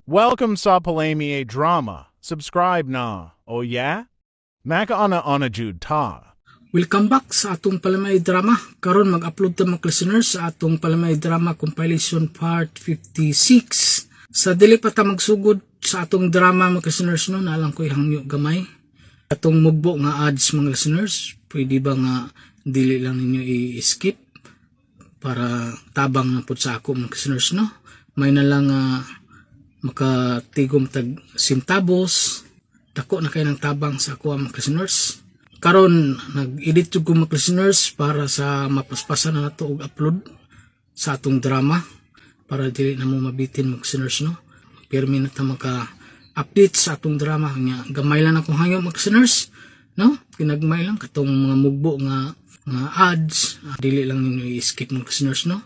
Welcome sa Palami Drama. Subscribe na. Oh yeah? Makaana ana jud ta. Welcome back sa atong Palamay Drama. Karon mag-upload ta, mga listeners, sa atong Palamay Drama Compilation Part 56. Sa dili pa ta magsugod sa atong drama, mga listeners, no, nalang ko'y hangyo gamay. Atong mugbo nga ads, mga listeners, pwede ba nga dili lang ninyo i-skip para tabang na pud sa ako, mga listeners, no? May na lang makatigom tag sentabos, dako na kay ng tabang sa ako, mga listeners. Karon nag-edit jud ko, mga listeners, para sa mapaspasan na nato og upload sa atong drama para dili na mo mabitin, mga listeners, no? Pirmi na ta maka update sa atong drama nya. Gamay lang akong hangyo, mga listeners, no? Kinagmay lang katong mga mugbo nga nga ads, dili lang ninyo i-skip, mga listeners, no?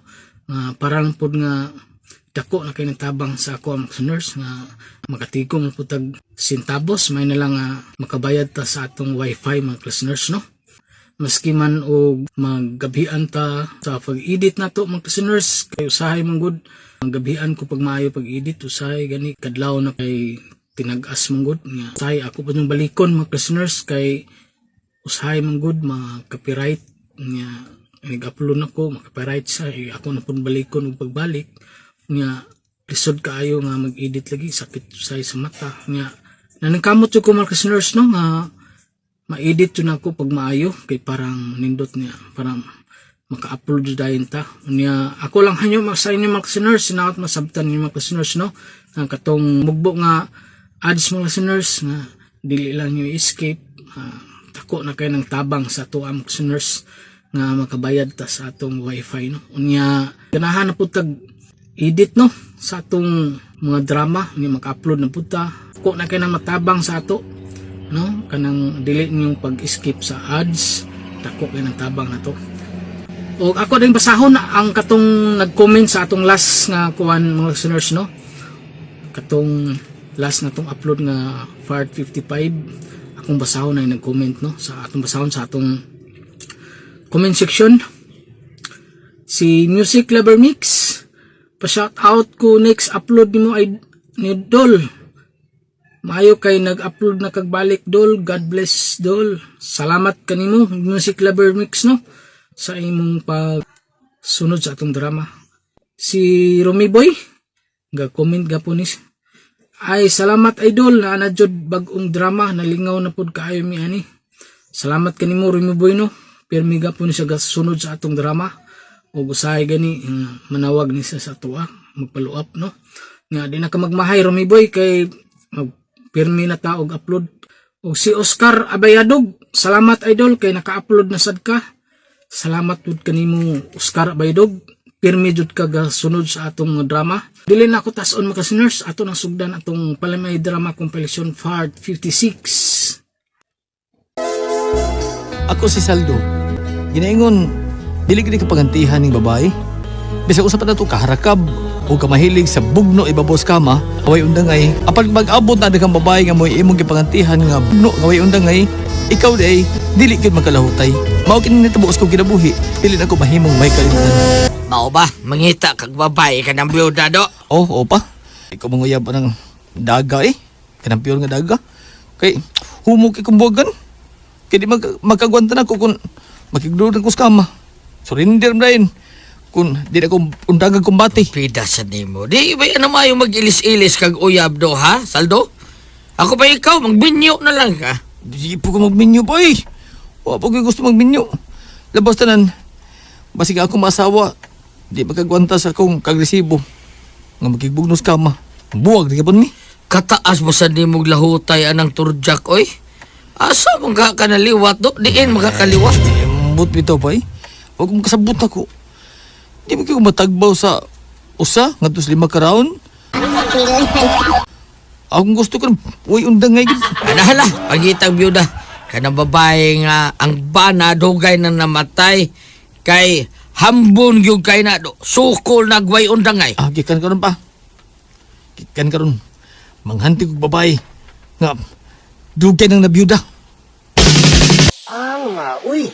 Nga para lang pod nga dako na kay ng tabang sa ako, mga listeners, nga makatigom po tag sentabos, may na lang nga makabayad ta sa atong wifi, mga listeners, no? Maski man og maggabian ta sa pag-edit nato, mga listeners, kay usahay man gud maggabian ko pag maayo pag-edit. Usahay gani kadlaw na kay tinag-as man gud nga usahay ako pa yung balikon, mga listeners, kay usahay man gud ma-copyright nga nag-upload nako, ma-copyright sa eh, ako na pud balikon og pagbalik nga lisod kaayo nga mag-edit lagi, sakit usahay sa mata nga naningkamot jud ko, mga listeners, no, nga ma-edit jud nako pag maayo kay parang nindot niya parang maka-upload jud dayon ta niya. Ako lang hanyo sa inyo, mga listeners, sinaot masabtan ninyo, mga listeners, no, ang katong mugbo nga ads, mga listeners, nga dili lang nyo i-skip. Dako na kay ng tabang sa ato, mga listeners, nga makabayad ta sa atong wifi, no? Unya ganahan na pud tag edit, no, sa atong mga drama nga maka-upload na pud ta. Dako na kay nang matabang sa ato, no, kanang dili ninyong pag-skip sa ads. Dako kay ng tabang na to. O ako din basahon ang katong nag-comment sa atong last nga kuan, mga listeners, no? Katong last na tong upload nga part 55, akong basahon ay nag-comment, no, sa atong basahon sa atong comment section. Si Music Lover Mix, pa shout out ko next upload nimo ay ni Dol. Maayo kay nag-upload na kag balik, Dol. God bless, Dol. Salamat kanimo, Music Lover Mix, no, sa imong pag sunod sa atong drama. Si Romy Boy ga comment gapon ni ay, "Salamat, idol, na ana jud bag-ong drama, nalingaw na pud kaayo mi ani." Salamat kanimo, Romy Boy, no? Pirmi gapon ni siya sunod sa atong drama ug usahay gani manawag ni siya sa atoa, magfollow up, no, nga di na ka magmahay, Romy Boy, kay mag pirmi na ta og upload. Og si Oscar Abayadog, "Salamat, idol, kay naka-upload na sad ka." Salamat pud kanimo, Oscar Abayadog. Pirmi jud ka ga sunod sa atong drama. Dili na ako tas-on, mga listeners, ato nang sugdan atong Palamay Drama Compilation Part 56. Ako si Saldo. Ginaingon, dili gid ka pagantihan ning babae. Bisag usa pa nato kaharakab o kamahilig sa bugno ibabaw sa kama, way undangay, apan mag-abot na kang babae nga mo'y imong gipagantihan nga bugno nga way undangay, ikaw di ay dili gyud makalahutay. Mao kini nitabo sa kong kinabuhi, dili na ko mahimong may kalimtan. Mao ba? Mangita kag babae ka ng byuda, do? Oh, o pa. Ikaw manguyab pa ng daga eh. Kanang pure nga daga. Kay humok kay kumbugan. Kay di magkagwanta na ko kung makigdudan ko sa kama. Surrender mo rin. Kung di na ko undangag kumbate. Pida sa nimo. Di ba ano maayo mag-ilis-ilis kag uyab, do, ha? Saldo? Ako pa ikaw, magbinyo na lang ka. Di po ko magminyo, boy. Wa po ko gusto magminyo. Labas tanan. Basig ako maasawa. Di magkagwanta sa akong kagresibo nga makigbugnos kama. Buwag di ka mi. Kataas mo sa nimog lahutay anang turjak, oy. Asa man ka kanaliwat, do? Diin makakaliwat. Ambot bitaw pa eh. Huwag mong kasabot ako. Di mo kayo matagbaw sa usa ngadto sa 5 ka round. Akong gusto ko uy undang ngay gid. Ana hala, pagitang byuda. Kanang babae nga ang bana dugay na namatay kay hambon gyud kay na, do. Sukol nagway undangay. Ah, gikan karon pa. Gikan karon. Manghanti kog babae nga dugay nang nabiyuda. Uy.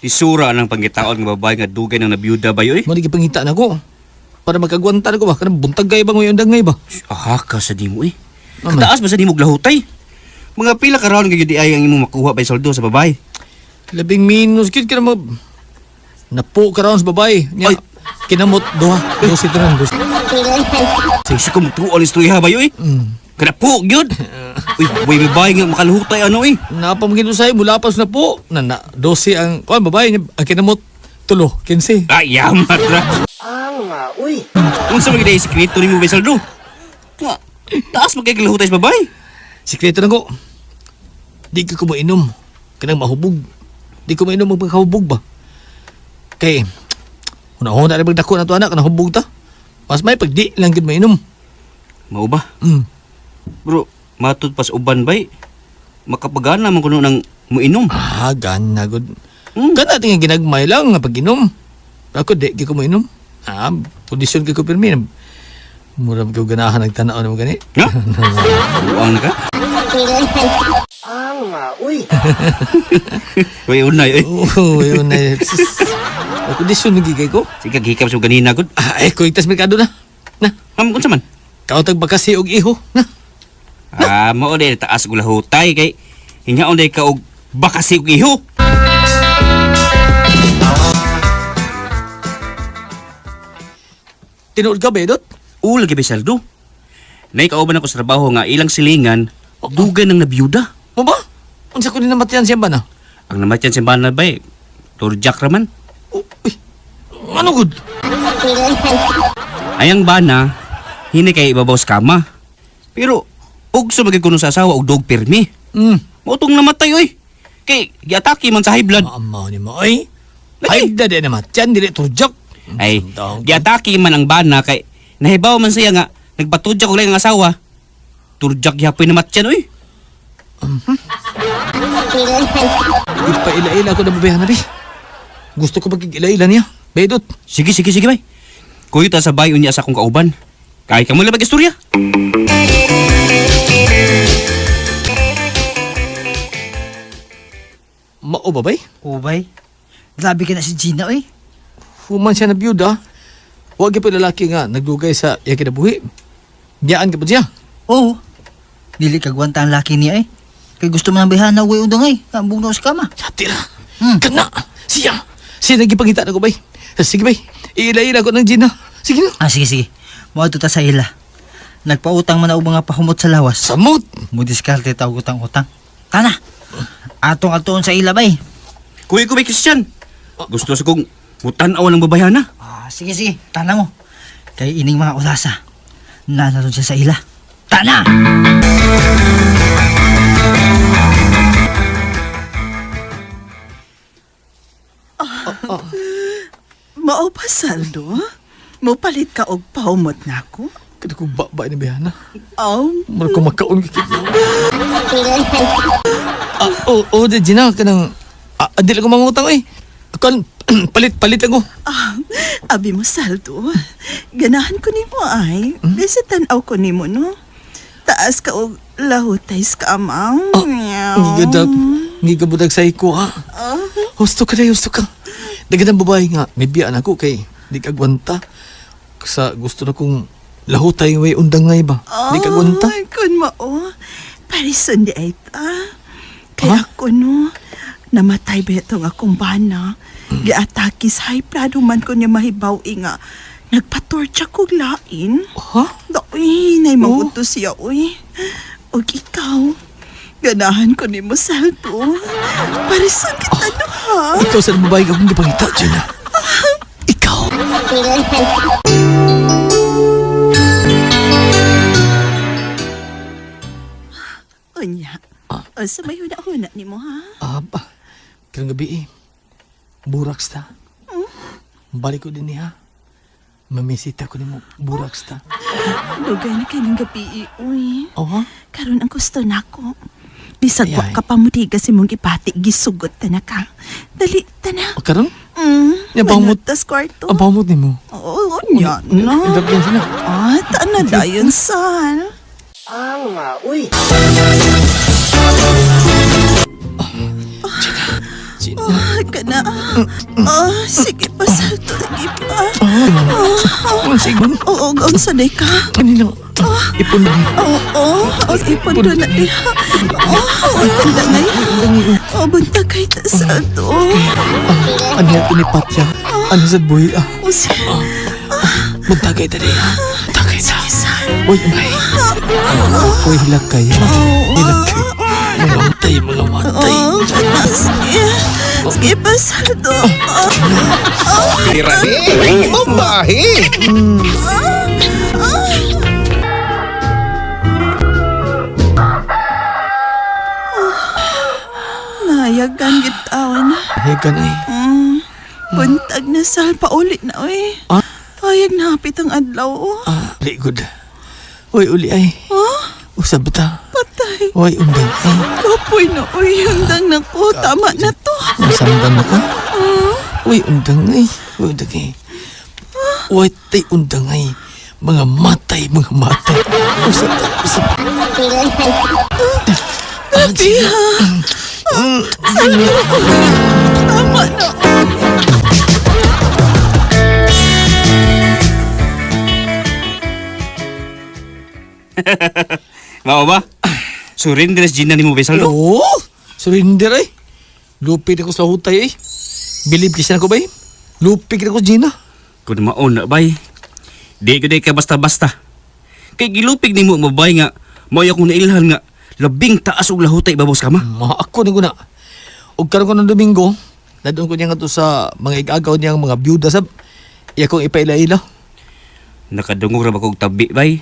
Isura ng pangitaon nga babae nga dugay nang nabiyuda ba yoy? Mo di gipangita nako. Para makagwanta na ko ba? Kanang buntag kay ba ngayon dangay ba? Aha ka sa di mo eh. Ano? Kataas ba sa di mo glahutay? Mga pila ka round gyud ay ang imong makuha bay sweldo sa babae. Labing minus gid ka na mo. Napo ka rounds babae. Nya, Ay. kinamot duha. Dosi tanan dosi. Sa ko mutuon ang istorya bayo eh. Kada po gyud. Uy, way babae nga makaluhutay ano eh. Napamagin usay mula pas na po. Na, na 12 ang kuan babae niya ang kinamot tulo 15. Ay, yamat ra. Uy. Unsa man gyud ay sikreto nimo bay sweldo? Nga, taas man kay glahutay sa babae. Sikreto na ko. Di ko kumainom. Kanang mahubog. Di ko mainom magpagkahubog ba. Kay una-una na dako na to anak kanang hubog ta. Mas may pag di lang gid mainom. Mao ba? Mm. Bro, matud pas uban bay. Makapagana man kuno ng muinom. Ah, gana gud. Mm. Kana tinga ginagmay lang nga pag-inom. Ako di ko mainom. Ah, kondisyon kay ko pirmi. Mura ko ganahan nagtanaw na mo gani. Ha? Buang na ka? Uy. Uy, unay eh. Oo, yun na. Sus. Ang kondisyon lagi kay ko. Sige, gihikam sa ganina gud. Ah, eh, kuigtas merkado na. Na, Am unsa man? kautag bakasi og iho. Na. Ah, mao day taas og lahutay kay hingaon day ka og bakasi og iho. Tinuod ka, Bedot? Oo, lagi bay saldo. Nay kauban ako sa trabaho nga ilang silingan, dugay nang nabiyuda. Mo ba? Unsa ko ni namatayan siya ba na? Ang namatyan sa bana bay, turjak raman. Oh, uy, ano gud? Ayang bana, hini kay ibabaw sa kama. Pero ugso magid kuno sa asawa og dog pirmi. Mao tong namatay oy. Kay giatake man sa high blood. Maamaw ni mo, ay. Lagi. Ay, dade namatayan, dili turjak. Ay, Sundang. giatake man ang bana kay nahibaw man siya nga nagpatudjak og laing ang asawa. Turjak gyapon namatyan oy. Ipaila-ila ko na babayahan na, be. Gusto ko magkig-ila-ila niya. Bedot. Sige, sige, sige, bay. Kuyo ta sa bayo niya sa akong kauban. Kay ka mo lang istorya. Mao ba, bay? Ubay. Grabe ka na si Gina, oy. Human siya na biyuda. Huwag pa lalaki nga nagdugay sa iya kinabuhi. Biyaan ka pa siya. Oo. Dili kagwanta ang laki niya, eh. Kay gusto man ang bayhana, uwi undang, eh. Ambog na sa kama. Yati ra. Hmm. Kana. Siya. Siya nagipangita na ko, bay. Sige, bay. Iila-ila ko ng Gina. Sige na. Ah, sige, sige. Moadto ta sa ila. Nagpautang man na og mga pahumot sa lawas. Samot. Mo diskarte tawag utang-utang. Tana. Atong atuon sa ila, bay. Kuyo ko bay Christian. Gusto sa kong mutan-aw ng babayana. Ah, sige, sige. Tana mo. Kay ining mga ulasa. Nanaron siya sa ila. Tana! Mao pa saldo? Mopalit ka og paumot nako? Kada ko ba ni Bihana. Aw, Mura ko makaon kikit. Ah, oh, oh, di Gina, kanang ah, dili ko mangutang eh. Kan palit-palit ako. ah, abi mo saldo. Ganahan ko nimo ay. Bisa tan-aw ko nimo no. Taas ka og lahutay sa kamang. Meow. Ngigadag, ngigabudag sa iko ha. Husto ka na, husto ka. Dagan ang babae nga, may biyaan ako kay di kagwanta. Sa gusto na kong lahutay way undang ngay ba? Di kagwanta. Ay, kun mao. Parison di ay ta. Kaya Ha? ako no, namatay ba itong akong bana. Giatake sa high blood man ko niya mahibaw nga. Nagpatorcha kog lain. Ha? Uy, nay maguto siya, uy. Og ikaw, ganahan ko ni mo salto. Parison kita no, ha? Ikaw sa babae akong gipangita, Gina. Ikaw. Unya. O sa may huna-huna ni mo, ha? Ah, ba. Karong gabi eh. Buraks ta. Balik ko din niya. Mamisita ko nimo buraks ta. Dugay na kay ng gabi, uy. Oh, ha? Karon ang gusto nako. Bisag wa Ay, ay. ka pa mudiga si mong ipati, gisugot ta na ka. Dali ta na. O karon? Mm, Yan, pamut. Tas kwarto. Ang pamot nimo. Oo, unya na. Indap yan sila. Ah, ta na dayon sal. Gina. Ah, kana. Ah, sige pa, salto. Salto, lagi pa. Ah, sige man. Oo, og unsa day ka? Kani lang. Ipon na. Oo, oh, ipon doon na diha. Oh, undangay. Oh, buntag kay ta, Salto. Ano ito ni Patya? Ano sa buhi ah? O, sige. Magtagay ta rin. Tagay ta. Uy, ay. Uy, hilak kayo. Hilak kayo. Mga matay, mga matay. Oh, sige. Sige pa, Saldo. Tirahe! Bombahe! Nayagan gitawan na. Hayagan ay. Buntag na, Sal. Paulit na, oy. Ah? Payag na hapit ang adlaw, oh. Ah, ligod. Uy, uli ay. Usab ta. Patay. Uy, undang. Ay, Kapoy na, oy. Undang na ko. Tama na to. nasamdan mo ka? Uy, undang ay. Uy, undang ay. Uy, tay undang ay. Mga matay, mga matay. Usab ta, usab. Grabe, ha? Saldo. Tama na. Mao ba? Surrender sa Gina nimo bay Saldo. Oo, surrender ay. Lupit ako sa hutay ay. Believe kasi na ko ba eh? Lupit ako Gina. Kun maon na bay. Di ko di ka basta-basta. Kay gilupig nimo mo bay nga mao akong nailhan nga labing taas og lahutay ibabaw sa kama. Ma, ako na guna. Og karon ko ng Domingo, dadon ko niya nga to sa mga igagaw niyang mga byuda sab. Iya kong ipaila-ila. Nakadungog ra ba kog tabi bay?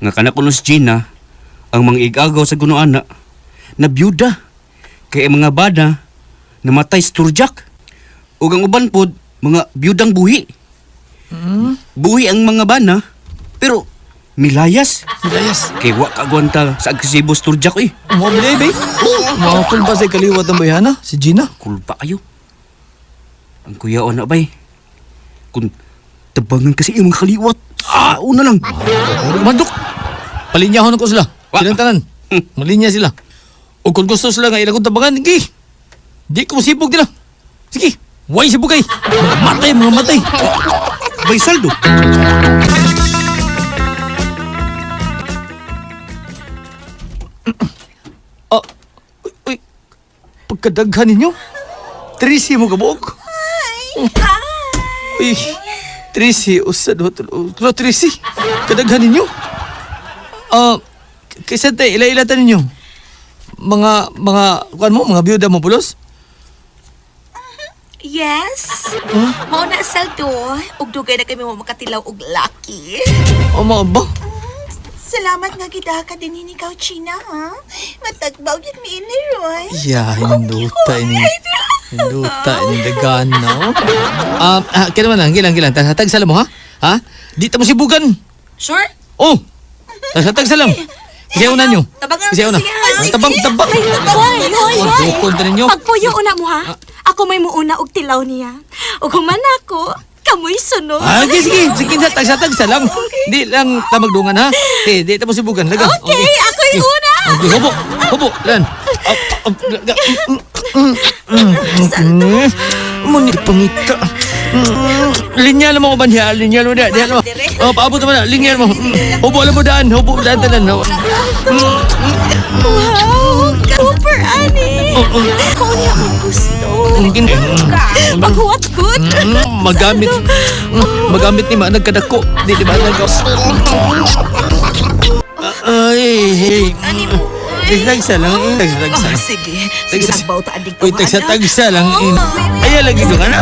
Nga kana kuno si Gina ang mga igagaw sa gunoana na byuda. Kay ang mga bana namatay sa turjak. Ug ang uban pod mga byudang buhi. Buhi ang mga bana pero milayas. Milayas. Kay wa ka agwanta sa agresibo sa turjak eh. Mo bilay bay. Mga kulba sa kaliwat ang bayana, si Gina. Kulpa kayo. Ang kuya na bay. Kung tabangan kasi imong kaliwat. Ah, una lang. Mandok. Palinyahon ko sila. Wa. Silang tanan. Malinya sila. O kung gusto sila nga ilang kong tabangan, sige. Di ko sipog nila. Sige. Why sipog kay? Mga matay, mga matay. Bay saldo. Ah, uy, uy. Pagkadaghan ninyo. Trisi mo kabuok. Uy, Trisi, usa, duha, tulo, tulo, Trisi. Kadaghan ninyo. Ah, kaysa tayo, ila-ilatan ninyo. Mga, kuan mo, mga biyuda mo, pulos? Yes. Mao na Saldo, ug dugay na kami mo makatilaw og lucky. O, mga ba? Salamat nga gidaka din ni ikaw, China, ha? Matagbaw yun mi ini, Roy. Yeah, hinduta ini. Hinduta ini dagan, no? Ah, ah, kaya naman lang, gilang, gilang. Tag salam mo, ha? Ha? Di ta mo sibugan. Sure? Oh! Tag salam. Kasi una nyo. Tabangan Kasi una. siya. Ah, Tabang, tabang. Hoy, hoy, Oh, hoy. dukon ta ninyo. Pagpuyo una mo ha. Ako may muuna og tilaw niya. Ug human ako, kamoy sunod. Ah, sige, sige. Sige, sa tag sa tag salam. Di lang tamagdungan, ha? Di, di ta mo sibugan. Laga. Okay, ako'y una. Okay, hubo. Hubo. Lan. Up, up, laga. Mm, mm, mm, mm. Muni pangita. Linya mo ko ba niya? Linya mo na. Diyan mo. Oh, paabot mo na. Linya mo. Hubo alam mo daan. Hubo daan tanan. Wow, super ani. Mao niya akong gusto. Mungkin. Paghuwat good. Magamit. Magamit ni ma nagkadako. Di di ba nagka. Ay, hey. Ani mo. Tagsa lang. Tagsa. Oh, sige. Sige, Tagsa. tagbaw ta adik Uy, tagsa tagsa lang. Ay, lagi doon ka na.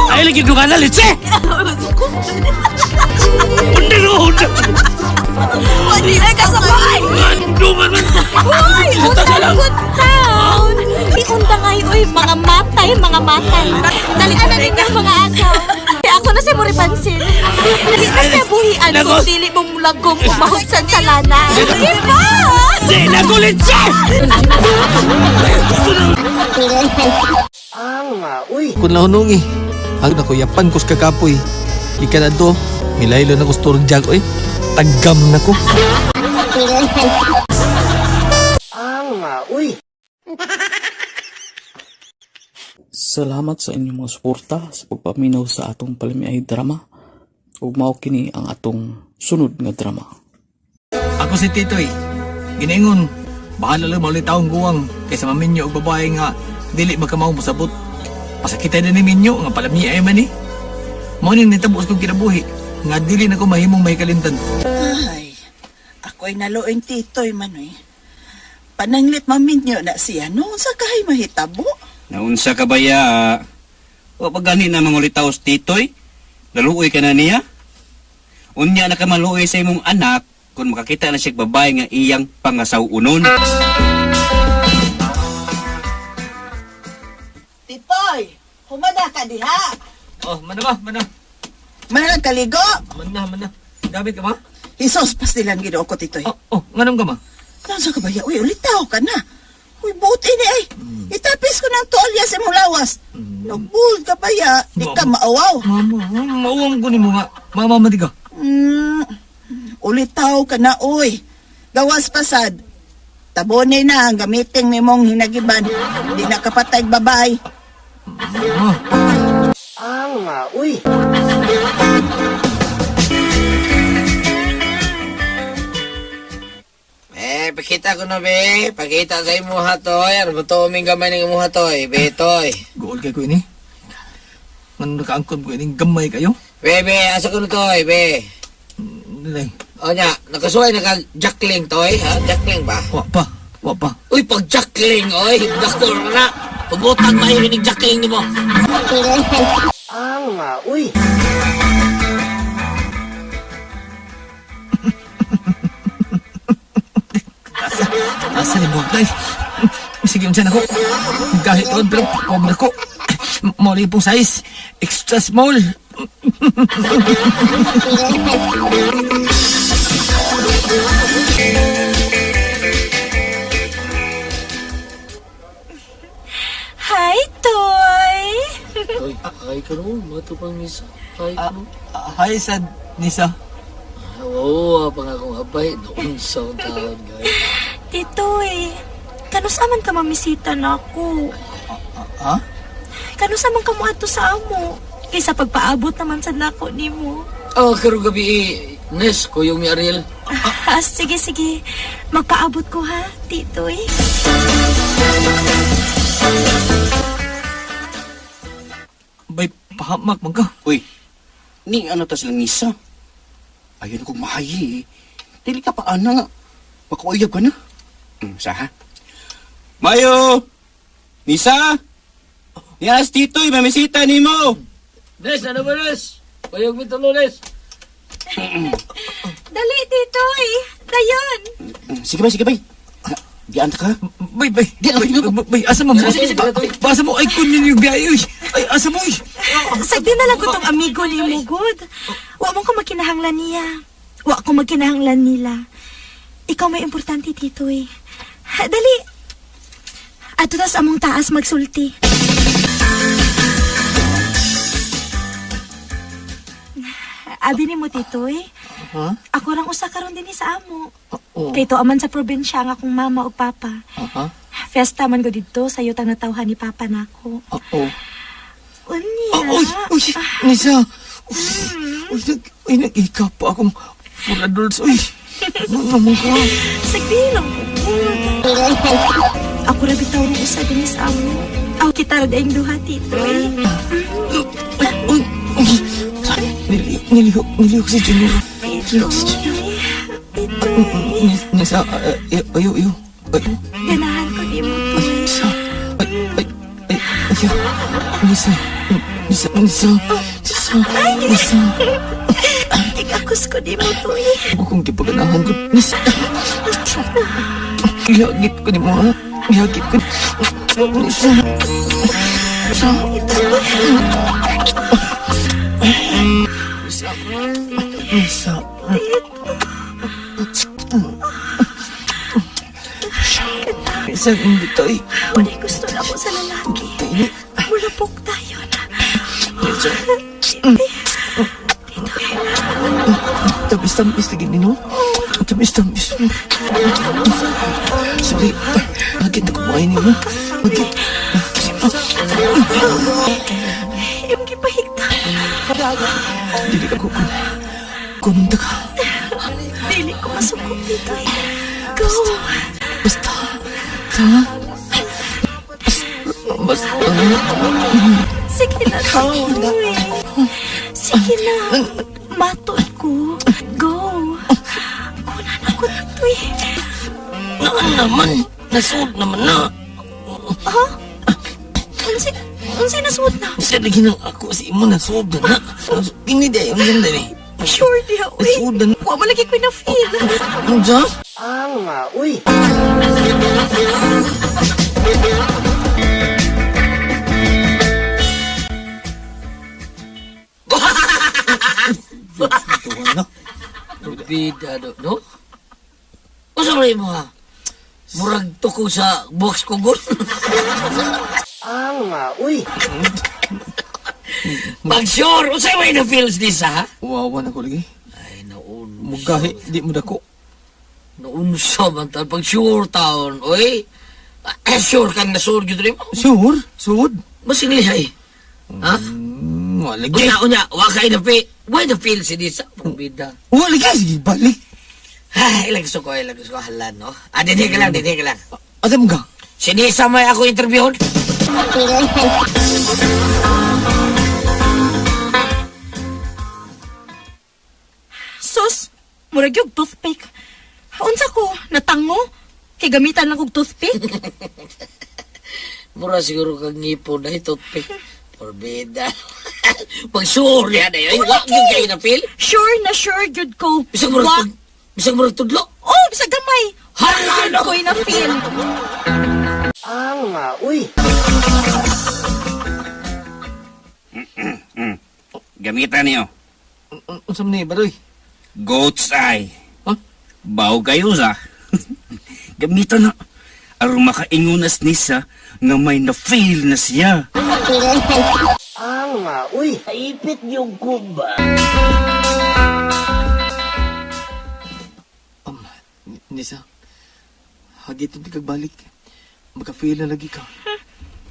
Ay, lagi doon ka na, litse! Undang, undang! Wala na kasabay. Dungan man! Uy, Tagsa lang. good town. Iunda ngay, uy, mga matay, mga matay. Dalian na ninyo mga agaw. Kaya ako na si Muripansin. Di na siya buhian kung dili mo mulagong umahutsan sa lana. Di ba? Di na ko, litse! Kung lahunong eh. Hag na ko, yapan ko sa kakapoy. Ika na to, milaylo na ko sa turjak, oy. Tagam na ko. Salamat sa inyong mga suporta sa pagpaminaw sa atong palamiay drama. Ug mao kini ang atong sunod nga drama. Ako si Titoy. Ginaingon, bahala lang maulit taong guwang kaysa maminyo og babae nga dili magkamao mosabot. Pasakita na ni minyo nga palami ay man eh. Mao ning nitabo sa kong kinabuhi nga dili na ko mahimong mahikalimtan. Ay, ako'y naluoy titoy manoy. Pananglit maminyo na siya no sa kahay mahitabo. Naunsa ka ba ya? Wa pa gani na mangulitaw si Titoy? Naluoy ka na niya? Unya na ka maluoy sa imong anak kung makakita na siya babae nga iyang pangasaw-unon. Titoy, humada ka diha. Oh, mana ba? Mana. Mana kaligo. Mana, mana. Gamit ka ma? Isos pastilan Ginoo ko titoy. Oh, oh, nganong ka ma? Nasa ka ba ya? Uy, ulitaw ka na. Uy, buot ini ay. Itapis ko ng tuolya sa imong lawas. Nagbul ka pa ya, di ka maawaw. Mama, mauwang ko nimo nga. Mama, mati ka. Ulitaw ka na, uy. Gawas pasad. Tabone na ang gamitin ni mong hinagiban. Di na kapatay babay. Mama. Uy. Eh, pakita ko na, be. Pakita sa imuha, toy. Ano ba to? Uming gamay ng imuha, toy. Be, toy. Gool kay ko ini. Nganong nakaangkon ko ining gamay kayo? Be, be. Asa ko na, toy, be. Nilay. O nya, nakasuway na ka jackling, toy. Ha? Jackling ba? Wa pa. Wa pa. Uy, pag jackling, oy. Dakol na. Pagutang mahilig jackling nimo. Asa, asa ni buhok day. Sige, unsa na ko. Kahit doon, pero huwag na ko. Mali pong size. Extra small. Hi, Toy! Toy, ay ka no. Matupang misa. Ay ka no. Hi, sad Nisa. Oo, pa nga akong abay. Noon sa taon, guys. Titoy, kanusa man ka mamisita na ako. Ha? Kanusa man ka mo adto sa amo. Kaysa pagpaabot naman sa nako nimo. Oh, karong gabi, eh. Nes, kuyong ni Ariel. Ah, sige, sige. Magpaabot ko ha, Titoy. Bay, pahamak man ka. Uy, ni ano ta silang nisa? Ayun kong mahayi eh. Dili ka pa ana nga. Makauyab ka na. Sa ha? Mayo! Nisa! Niya si Titoy, mamisita ni mo! Nes, ano ba, Nes? Kuyong mi tulo, Nes. Dali, Titoy! Dayon! Sige ba, sige ba. Diyan ta ka. Bay, bay. Di, Bay, bay, bay, asa mo? Ba, asa mo? Ay, kunin yung biyahe, uy. Ay, asa mo, uy. Sagdi na lang ko tong amigo ni mo, good. Wa mo ko makinahanglan niya. Wa ko magkinahanglan nila. Ikaw may importante, Titoy. Dali! Ato tas among taas magsulti. Abi ni mo, Titoy. Ha? Ako rang usa karon dinhi sa amo. Oo. Kay tuaman sa probinsya ang akong mama ug papa. Ha? Fiesta man ko didto sa yutang natawhan ni papa nako. Oo. Unya. Oh, uy, uy, Nisa. Uy, uy, nag, uy, nag-ika pa akong full adults, uy. Ano naman ka? Sagdi lang po. Ako ra bitaw rong usa dinhi sa amo. Aw kita ra daing duha tito. Uy, uy, uy. Nilihok, nilihok, nilihok si Junior. Nilihok si Junior. Tito, Nisa, ayo, ayo. Ay, ganahan ko di mo ay, Nisa. Ay, ay, ay, ayo. Nisa, Nisa, Nisa, Nisa, Nisa. Igakos ko di mo to eh. Ako kong gipaganahan ko. Nisa. Ihagit ko ni mo, ha? Ihagit ko. Nisa. Nisa. Nisa. Nisa. Nisa, hindi tayo. Walay gusto na ako sa lalaki. Mulapok tayo na. Nisa. Tito, Tamis-tamis lagi nino. Tamis-tamis. Sorry. Bakit ako kumain nino? Bakit? Imong gipahigta. Dili ka kukun. Kununta ka. Dili ko masuko, Titoy. Go. Basta. Ta. Basta. Sige na, Titoy. Sige na. Matod ko. Go. Kunan ako, Titoy. Naan naman, nasuot naman na. Ha? Unsay nasuot na? Sa lagi nang ako si imo nasuot na na. Ini di ang ganda ni. Sure diha, uy. Nasuot na. Wa man lagi ko na feel. Unsa? Bida do, no? Unsa man imo ha? Murag tukog sa box ko gol. Pag sure, unsay may na feels this ha? Wawa na ko lagi. Ay, naun. Mugahi, di mo dako. Naunsa man taon. Pag sure taon, oy. Eh, sure kang nasure gyud rin mo. Sure? Sud? Masinglihay. Ha? Wala lagi. Unya, unya, wa kay na feel. Why the feel si Disa? Pagbida. Wala lagi. Sige, balik. Ay, ilang gusto ko, ilang gusto ko. Hala, no? Ah, dinhi ka lang, dinhi ka lang. Asa mo ka? Si Nisa may ako interviewon. Sus, murag yung toothpick. Unsa ko, natango? Kay gamitan lang kog toothpick. Mura siguro kang ngipon na toothpick. Porbida. Pag sure yan eh. Wa gyud kay na feel. Sure na sure gyud ko. Bisag murag bisag murag tudlo. Oh, bisag gamay. Hala, Gyud no. ko na feel. Gamitan niyo. Unsa man ni, Baroy? Goat's eye. Huh? Baw kayo sa. Gamitan na. Aron makaingunas ni siya nga may na-feel na siya. Nisa, hagit di kag balik. Maka-feel na lagi ka.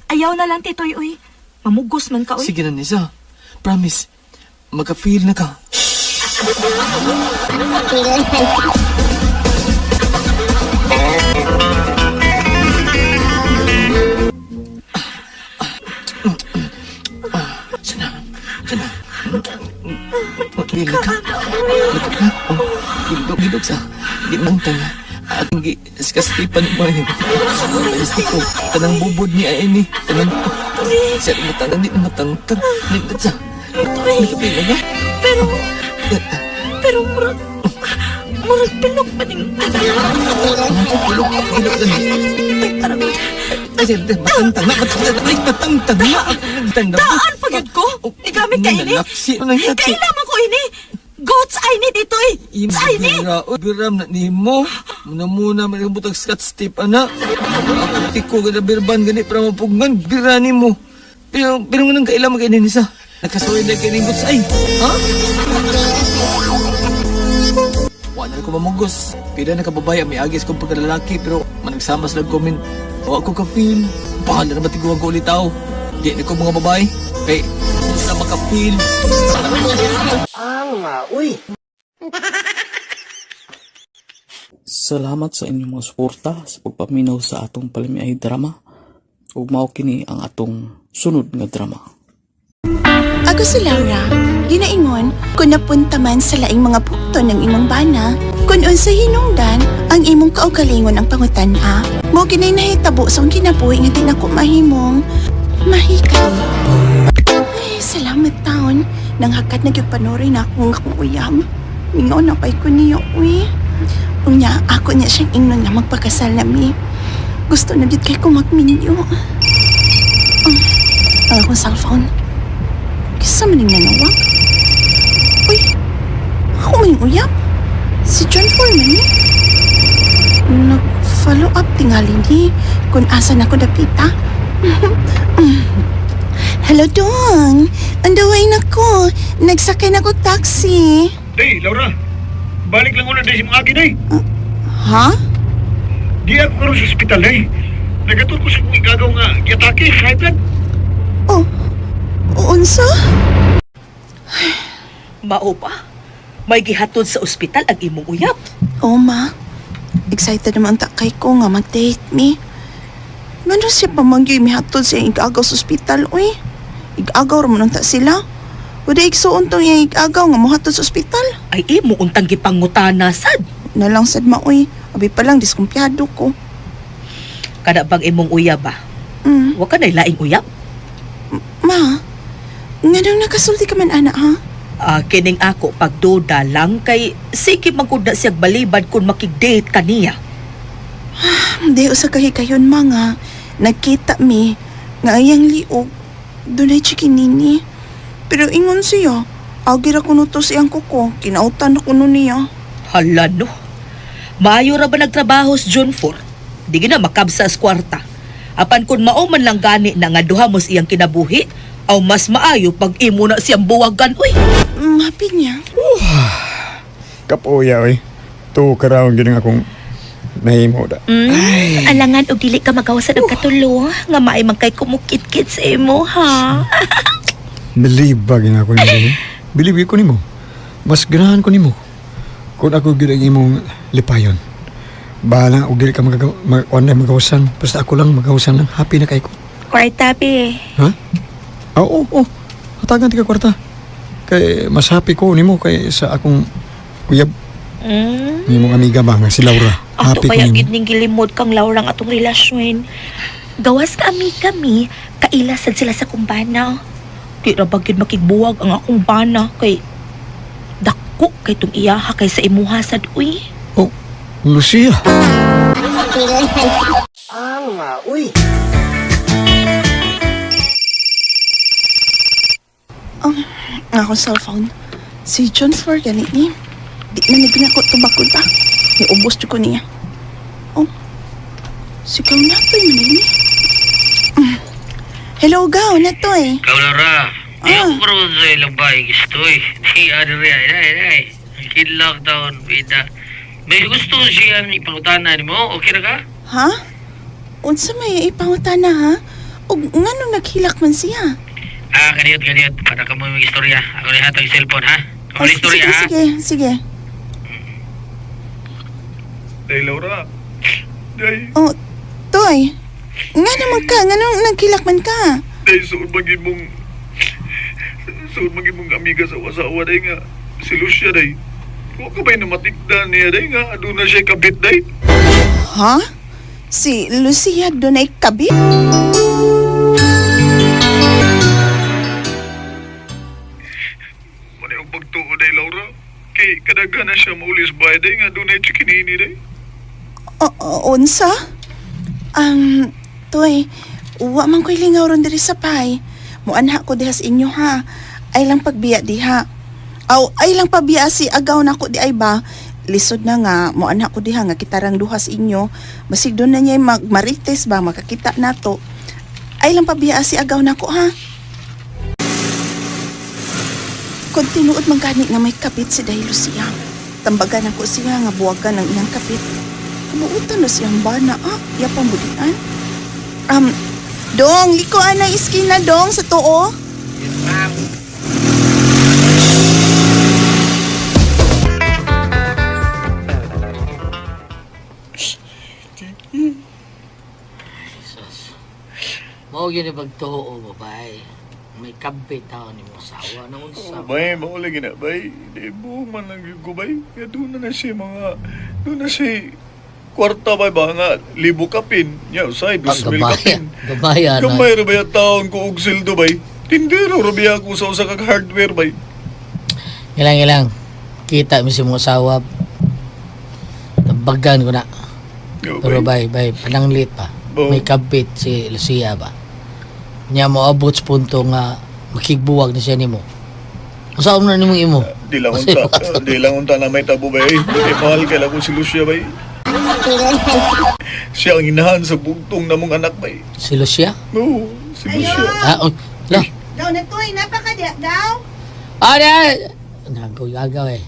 Ayaw na lang, Titoy, uy. Mamugos man ka, uy. Sige na, Nisa. Promise, maka-feel na ka. Sana, sana. Feel na ka. Oh, gidog, gidog sa. Di man tanga. Atong gi, skastipan mo yun. Ko, tanang bubod ni ay ni. Tanang, sa matang, di na matangtang. Di na sa. Titoy. Nakapil na ka? Pero, pero murag, murag pilok pa ning. Gidog, gidog na. Ay, parang, Ay, matangtang na, matangtang na, ay, matangtang na. Matangtang na. daan pa gyud ko. Igamit ka ini. Nalaksi, nangyati. Kailangan ko ini. Goats eye ni Titoy. Goats eye ni. Bira, oy, biram na nimo. Muna muna man butag scotch tape ana. Ako tiko gana birban gani para mapugngan bira nimo. Pero pero nang kaila man kay ni sa. Nakasuway na kay ning ay. Ha? Wala na ko mamugos. Pila na kababay ang miagis kong pagkalalaki pero managsama sila comment. Wa ko ka-feel. Bahala na matiguan ko ulit tao. Di na ko mga babae. Kay sila maka-feel. Salamat sa inyong mga suporta sa pagpaminaw sa atong palamiay drama. Ug mao kini ang atong sunod nga drama. Ako si Laura. Ginaingon, kung napunta man sa laing mga bukto ng imong bana, kung unsa hinungdan, ang imong kaugalingon ang pangutan-a. Mo ginay nahitabo sa akong kinabuhi nga di nako mahimong mahikay. Ay, salamat taon. Nang hakat na gyud panuri na akong akong uyab. Mingaw na pay ko niyo, uy. Unya, ako niya siyang ingnon nga magpakasal na mi. Gusto na gyud kay ko magminyo. Ang akong cellphone. Kisa man yung nanawag. Uy, ako may uyab. Si John Foreman eh. Nag-follow up tingali ni kung asa na ko dapita. Hello, Dong. Andaway na ko. Nagsakay na ko taxi. Day, Laura. Balik lang una day si mga agi, day. Ha? Di ako karon sa ospital, day. Nagatur ko sa kong igagaw nga giatake sa high blood. Mao pa. May gihatod sa ospital ang imong uyab. Oh, ma. Excited naman ta kay ko nga mag-date mi. Ngano siya pa man gyud mihatod sa iyang igagaw sa ospital, uy. Igagaw ra man unta sila. Wala igsuon tong iyang igagaw nga mohatod sa ospital. Ay imo untang gipangutana sad. Nalang sad ma, uy. Abi pa lang diskumpiyado ko. Kada bang imong uyab ba? Mm. Wa ka nay laing uyab? Ma, nganong nakasulti ka man ana ha? Ah, kining ako pagduda lang kay sige man gud na siyag balibad kung makig-date kaniya. Hindi, usa kahi kayon mga nagkita mi nga iyang liog dunay chikinini. Pero ingon siya, agi ra kuno to siyang kuko, kinautan na kuno niya. Hala no. Maayo ra ba nagtrabaho sa June 4? Di gina makabsa sa kwarta. Apan kung mao man lang gani na nga duha mo sa iyang kinabuhi, aw mas maayo pag imo na siyang buwagan uy. Happy niya. Kapoya, oy. Tuo karaon gid ang akong nahimo da. Alangan og dili ka magawasan og katulo nga maay man kay kumukit-kit sa imo ha. Believe ba gid ako nimo? Believe gyud ko nimo. Mas ganahan ko nimo. Kung ako gid ang imong lipayon. Bahala og dili ka magagaw mag, magawasan. Basta ako lang magawasan lang. Happy na kay ko. Kwarta be. Ha? Oo, oo. Hatagan ti ka kwarta. Kay mas happy ko nimo kay sa akong uyab. Nimong amiga ba nga si Laura. Ato Happy ko kaya nimo. gid ning gilimod kang Laura ang atong relasyon. Gawas ka ami kami, kaila sad sila sa kumbana. Di ra ba gid makigbuwag ang akong bana kay dako kay tong iyaha kay sa imuha sad uy. Oh, Lucia. Ang akong cellphone. Si John Flor gani ni. Di na ni ginako tubakod ba. Niubos jud ko niya. Oh. Si Gaw na to ni. Mm. Hello Gaw, na to eh. Ikaw, Laura. Di Ah. ako karoon sa ilang bahay gusto eh. Di, ano rin, ay, ay, ay. Kid lockdown, bida. May gusto siya ipangutana ni mo. Okay na ka? Ha? Unsa may ipangutana ha? Og ngano naghilak man siya? Ah, kaniyot, kaniyot. Para ka mo may istorya. Ako na hatag cellphone, ha? Ako Oh, na istorya, sige, ha? sige, sige. Day, Laura. Day, Oh, Toy. Nga naman ka, nganong naghilak man ka? day, suod magimong... Suod magimong amiga sa wasawa, day nga. Si Lucia, day. Huwag ka ba'y namatikda niya, day nga? Doon na siya kabit, day. Ha? Si Lucia dunay kabit? Muna yung pagtuo, day, Laura. Kay kadaghan na siya maulis bahay, day nga. Doon na chikinini, day. O, unsa? Toy, wa man ko'y lingaw ron diri sa pay. Muanha ko diha sa inyo ha. Ay lang pagbiya diha. Aw, ay lang pabiya si agaw nako di ay ba. Lisod na nga, muanha ko diha nga kitarang duha sa inyo. Basig doon na niya magmarites ba, makakita nato. Ay lang pabiya si agaw nako ha. Kung tinuod man gani nga may kapit si Day Lucia. Tambagan ako siya nga buwagan ang iyang kapit. Kabuutan na siyang bana, ah. Iya pang budian. Um, dong, likuan ang iskina, dong, sa tuo. Mao gyud ni pagtuo babae. May kabit taon ni mo asawa na unsa. Bay, maula gina, bay. Di buong man lang yun ko, bay. Kaya doon na na siya mga... Doon na siya kwarta, bay, ba nga. Libo kapin. Ya, usay, 2,000 Gabaya, kapin. gabaya na. Gamay ra ba yung taon ko og sildo, bay? Tindero ra ba ako sa usa kag hardware, bay? Ilang ilang. Kita mi si mo asawa. Tambagan ko na. Yo, Pero bay, bay, pananglit pa. Oo. May kabit si Lucia ba. Nya mo abot sa punto nga makigbuwag na siya nimo. Unsa na nimong imo? Di lang unta, di lang unta na may tabo, bay. Di mahal kay lang ko si Lucia, bay. Siya ang inahan sa bugtong namong anak, bay. Si Lucia? No, si Lucia. Ah, oh, la. Daw na to, napaka diha, daw. Ah, na. Nagaw-agaw eh.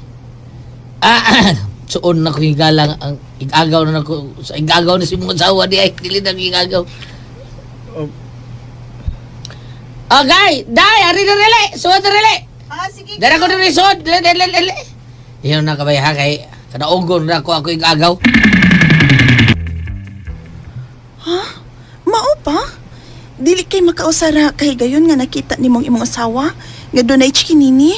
Ah, suon na ko higalang ang igagaw na ko sa igagaw na si mong asawa di ay dili na igagaw. Okay, dai ari na rele, suot na rele. Ah, sige. Dara ko diri sod. Le le le le. Iyon na kabay ha kay kadaugon ra ko ako igagaw. Ha? Mao pa? Dili kay makausara kay gayon nga nakita nimong imong asawa nga dunay chikinini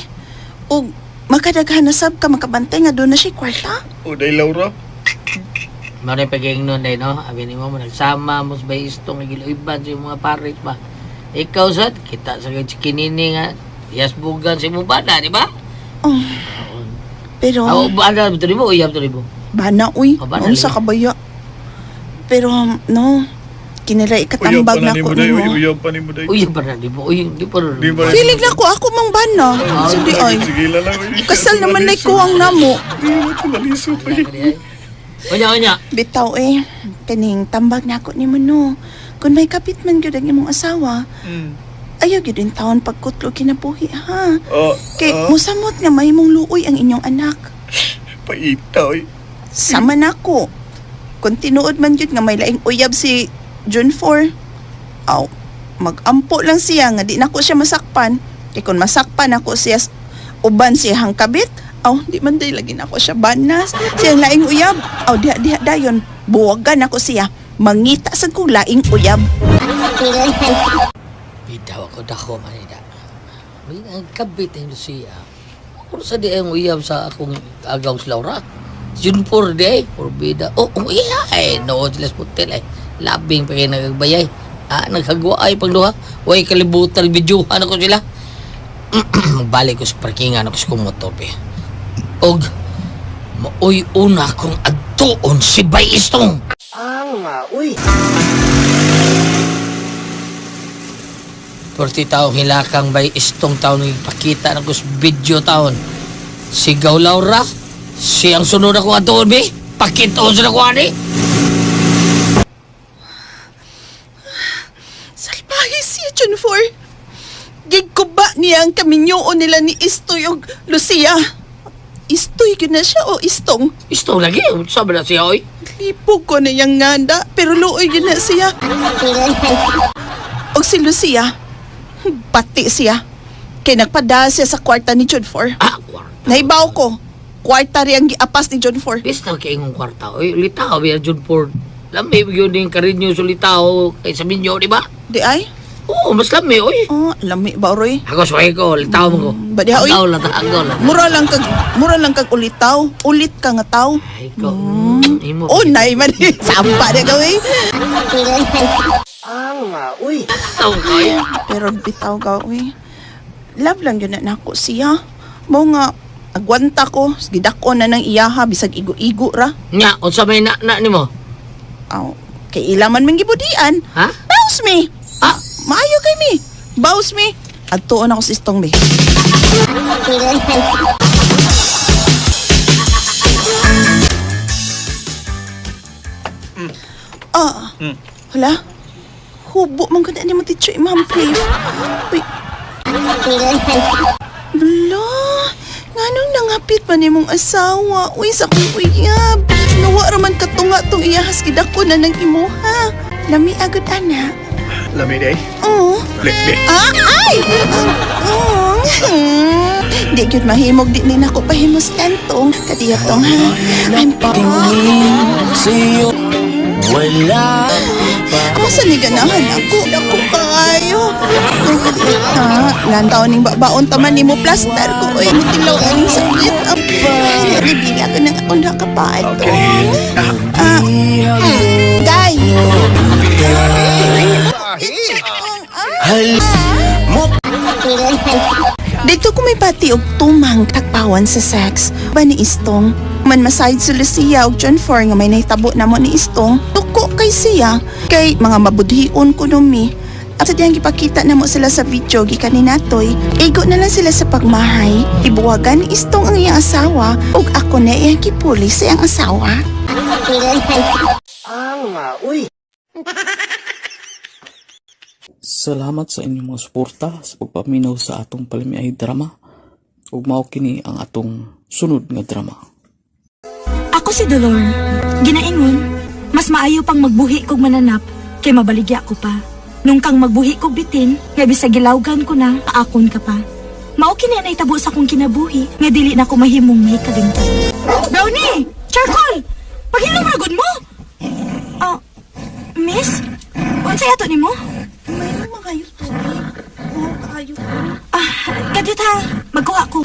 ug makadaghan na sab ka makabantay nga doon na siya kwarta. O day Laura. Mao na paging nun day no. Abi nimo mo nagsama mo sa bay istong giluiban sa imong mga pares ba. Ikaw sad kita sa kay chikinini nga yasbugan sa imong bana, di ba? Oh. Pero Aw bana to nimo uyab to nimo. bana uy, Oh, bana, unsa lagi. ka baya? Pero no, kinila Uyab pa ikatambag na na nimo ko day, nimo. uy, uyab pa nimo day. Uyab pa na nimo, uy, di pa na. Di ba? Feeling na ko ako mang bana. So di ay. Sige lang uy. Kasal naman na ko ang namo. Di mo ko malisod uy. Unya unya. Bitaw eh, kaning tambag na ako nimo no. Kung may kapit man gyud ang imong asawa, ayaw gyud in taon pagkutlo kinabuhi ha. Oh, Kay ah, musamot nga mahimong luoy ang inyong anak. paita uy. Sama nako. Kung tinuod man gyud nga may laing uyab si June 4, aw, magampo lang siya nga di nako siya masakpan. Kay kung masakpan ako siya uban siya hangkabit, aw, di man day lagi nako siya banas. Siyang laing uyab, aw, diha diha dayon, buwagan ako siya. Mangita sad kong laing uyab. Bitaw ako dako manida. May ang kabit ang Lucia. Ako sa di ang uyab sa akong agaw sa Laura. June 4 di ay, porbida. Oh, oh iya ay, noon sila sa hotel ay. Labing pa kayo nagbayay. Ah, naghagwa ay pagduha. Way kalibutan, videohan ako sila. Balik ko sa parkingan ako sa kong motor be. Og, maoy una kong adtuon si Bay Istong. Uy. Purti taong hilakang bay istong taon ipakita na ko sa video taon. Sigaw Laura, siyang sunod ako atuon be. Pakitoon sa nakuha ni. Salbahe siya, June 4. Gigkuba niya ang kaminyoon nila ni Istoy og Lucia. Istoy yun na siya o Istong? Istong lagi, sabi na siya oy. Lipog ko na iyang nganda, pero luoy yun na siya. Og si Lucia, pati siya. Kay nagpada siya sa kwarta ni John 4. Ah, kwarta. Naibaw ko, kwarta rin ang giapas ni John 4. Bista kay ingong kwarta oy. Litaw biya June 4. Lami yun din karinyo sa litaw kay sa minyo, di ba? Di ay? Oo, mas lami oy. Oh, lami ba, Roy? Ako suway ko, litaw mo ko. Ba diha, oy? Agaw lang, agaw lang. Mura lang kag ulitaw. Ulit ka nga taw. Ay, ko. Imo. Oh, nay man. Sampa na gawin. Taw ko, oy. Pero bitaw ka, uy. Love lang yun na nako siya. Mo nga, agwanta ko, gidako na ng iyaha, bisag igo-igo ra. Nya, unsa may na na nimo? Aw, kay ilaman man gibudian. Ha? Baus me! Ah, Maayo kay mi! Baus me! Adtuon ako sa istong me. Ah, hala? Hubo man ko na ni mo teacher Imam Prave. Uy. Bala, nganong nangapit man imong asawa? Uy, sa kong uyab. Nawa ra man katunga tong iyahas gidako na ng imuha. Lami agad ana. Lami day. Oo. Le, le. Ah, ay! Oh, Di gyud mahimog di ni nako pahimuslan tong kadiya tong ha. I'm Sa'yo wala Asa ni ganahan ako? Ako kaayo. Tong kadiya ta. Lantaw ning babaon taman nimo plaster ko oy. Tilaw ang sakit. Ay, dili ako nang akong nakapaat. Okay. Ah, Day. Dito ko may pati og tumang tagpawan sa sex. Ba ni Istong? Man masayod si Lucia og John 4 nga may nahitabo namo ni Istong. Tuko kay siya. Kay mga mabudhion ko mi. At sa diyang gipakita namo sila sa video gikan ni Natoy, igo na lang sila sa pagmahay. Ibuwagan ni Istong ang iyang asawa ug ako na iyang gipuli sa iyang asawa. Salamat sa inyong mga suporta sa pagpaminaw sa atong palamiay drama. Ug mao kini ang atong sunod nga drama. Ako si Dolor. Ginaingon, mas maayo pang magbuhi kog mananap kay mabaligya ko pa. Nung kang magbuhi kog bitin, nga bisag gilawgan ko na, paakon ka pa. Mao kini ang nahitabo sa akong kinabuhi nga dili na ko mahimong mahikalimtan. Brownie! Charcoal! Paghilom ra gud mo! Ah, miss? Unsay ato nimo? May mga tubig. Oo, kaayo ko. Ah, kadiyot ha. Magkuha ko.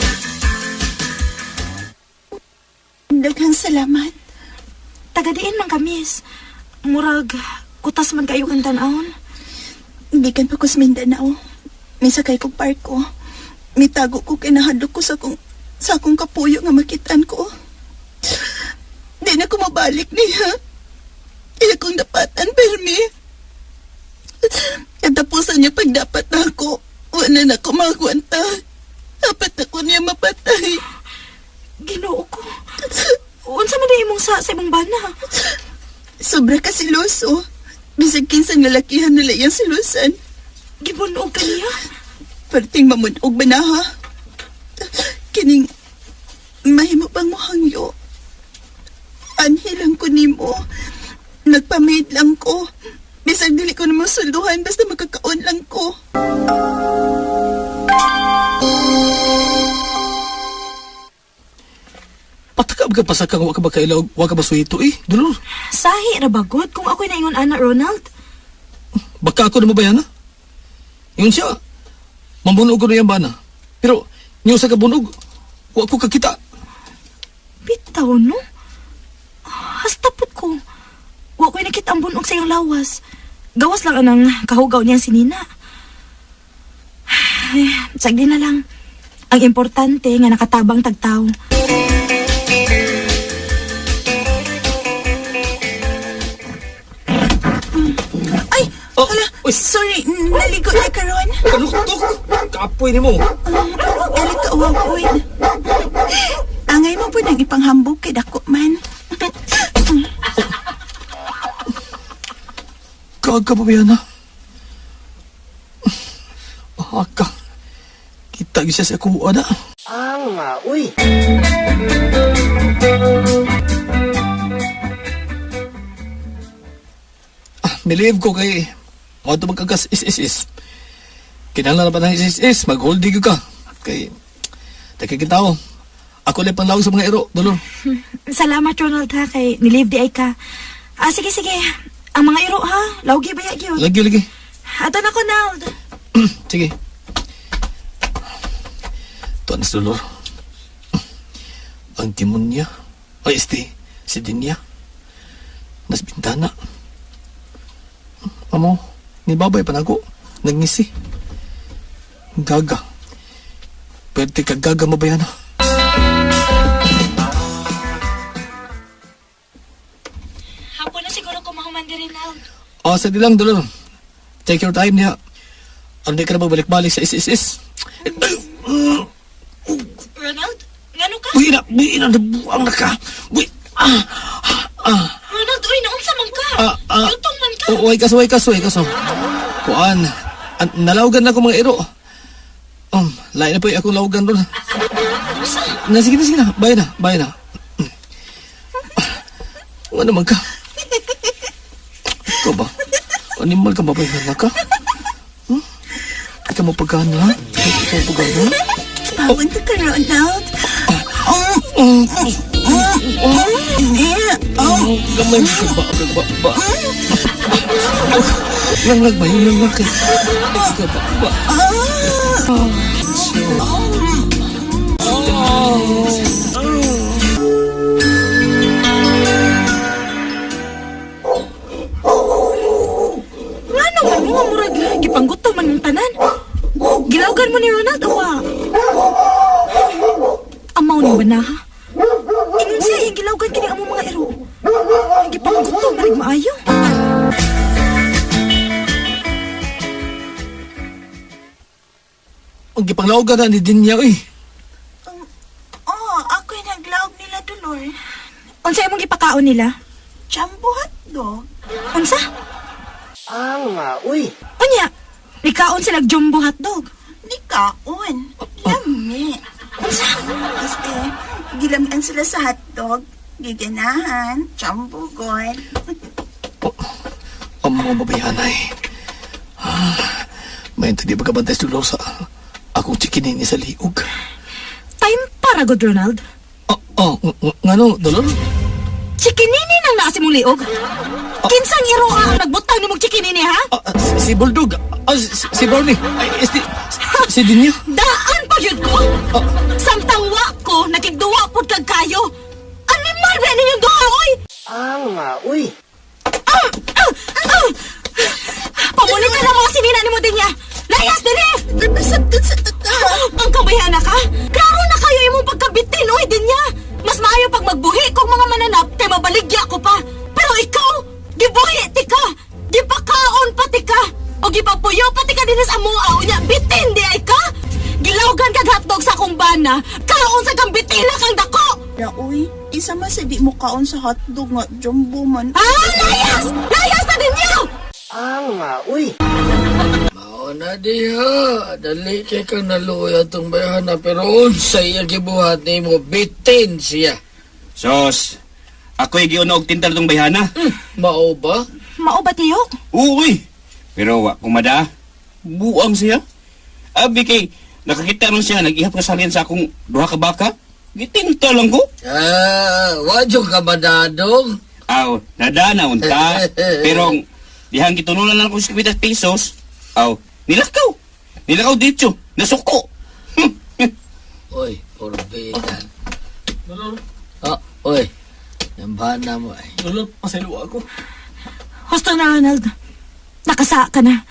Daghang salamat. Tagadiin man ka, miss. Murag, kutas man kayo kang tan-awon. Gikan pa ko sa Mindanao. Misakay kog parko. Mitago ko kinahadlok ko sa akong kapuyo nga makitaan ko. Di na ko mabalik niya. Iya kong dapatan, permi. Katapusan niya pagdapat na ako. Wala na ako makakwenta. Dapat ako niya mapatay. Ginoo ko. Unsa man imong sa imong bana? Sobra ka siloso. Bisag kinsang lalakihan nila iyang silusan. Gibunog ka niya? Perting mamunog ba na ha? Kining mahimo pang mohangyo. Anhi lang ko nimo. Nagpamaid lang ko. Bisag dili ko na masulduhan basta makakaon lang ko. Patakab ka pa sa kang wa ka ba kailaw, wa ka ba suhito eh. Dolor, Sahi ra bagod kung ako'y naingon ana Ronald. baka ako na mabayan na. Ingon siya, mabunog ko na yan bana. Pero, niyo sa kabunog, wa ko kakita. Bitaw no. Hasta pud ko. Wa ko'y nakita ang bunog sa iyang lawas. Gawas lang anang kahugaw niya si Nina. Ay, sagdi na lang. Ang importante nga nakatabang tagtaw. Ay, Oh, hala, uy. sorry, naligo na karon. Kanuktok! Kapoy ni mo. Dali ka uwaw, uy. Angay mo po nang ipanghambog kay dako man. Gaga ba yan ha? Aka. Kita gyud siya sa kuha na. Uy. Ah, Nilive ko kay mo to magkagas is is is. Kinahanglan na ba ng is is is mag-holding ka. Kay takikita ko. Ako lang panlawag sa mga ero, Dolor. Salamat Ronald ha kay nilive di ay ka. Ah sige sige. Ang mga iro ha, lawgi ba gyud. Lagi lagi. Ato na ko Nald. Sige. Tuan si Dolor. Ang demonya. Ay, este, si Dinya. Nas bintana. Amo, ni babay pa nako. Nagngisi. Gaga. Pwede ka gaga mabayan na. Hapon na siguro ko mahuman diri Nald. O, sa lang, Dolor. Take your time niya. Ano di ka na magbalik-balik sa SSS? Ronald, ngano ka? Uy, na, uy, na, nabuang na ka. Uy, ah, ah. Ronald, uy, naunsa man ka? Ah, ah. Yutong man ka. Oh, way kaso, way kaso, way kaso. Kuan, an, nalawgan na ko mga iro. Lain na po yung akong lawgan ron. Na, sige na, sige na. Bye na, bye na. Ano man ka? Ikaw ba? Animal ka ba ba na ka? Hmm? Ikaw mo pagkano, ha? Ikaw mo pagkano? Bawon ka ka, Ronald. Oh, gamay mo ka ba? Ba, ba? Langlag ba? Yung langlag ka. Ikaw ba? Ba? Ngano man mo nga murag gipanggutom man mong tanan. Gilawgan mo ni Ronald o wa? Amaw ni ba na ha? Ingon siya iyang gilawgan kini among mga iro. Gipanggutom man maayo. Ang gipanglawgan na ni Dinya, eh. Oh, ako'y naglaog nila, Dolor. Unsa imong gipakaon nila? Jumbo hotdog. Unsa? Uy. Unya, nikaon sila jumbo hotdog. Nikaon. Lami. Unsa? Este, gilamian sila sa hotdog. Giganahan, jumbo god. Ang mga babayanay. Ah, may hindi pagkabantay sa Dolor sa Ako chikinini sa liog. Time para good, Ronald. Oh, oh, ngano, Dolor? Chikinini nang naa si mong liog. Kinsang iroa ang nagbutang nimong chikinini, ha? Ah, si Bulldog. Ah, si Brownie. Ay, este, si Dinyo. Daan pa yun ko! Samtang wa ko, nakigduwa pud kag kayo. Animal ba ninyong duha, oy? Ang uy. Ah! Ah! Ah! Pamulit na lang mga sinina nimo din niya. Layas dili! Nasabtan sa tata. Ang kabayhana ka? Klaro na kayo imong pagkabitin, oy din niya. Mas maayo pag magbuhi kong mga mananap kay mabaligya ko pa. Pero ikaw, gibuhi ti ka. Gipakaon pa ti ka. O gipapuyo pa ti ka dinhi sa amoa unya bitin di ay ka. Gilawgan kag hotdog sa akong bana. Kaon sa kang bitina kang dako. Na uy, isa man sa di mo kaon sa hotdog nga jumbo man. Ah, layas! Layas na din niyo! Ang uy. Mao na diha, dali kay kang naluoy atong bayhana pero unsa iya gibuhat nimo bitin siya. Sos, ako'y giuna og tintal tong bayhana. Mao ba? Mao ba tiyo? Uy! Pero wa kumada. Buang siya. Abi kay nakakita man siya nag-ihap kasalin sa akong duha ka baka. Gitinta lang ko. Ah, wa jud ka madadong. Aw, nada na unta. Pero dihang gitunulan lang ko sa 50 pesos. Aw, nilakaw. Nilakaw dito. Nasuko. Oy, porbitan. Ah, oy. Nambana mo ay. Dolor, pasaylo ako. Husto na, Ronald. Nakasa ka na.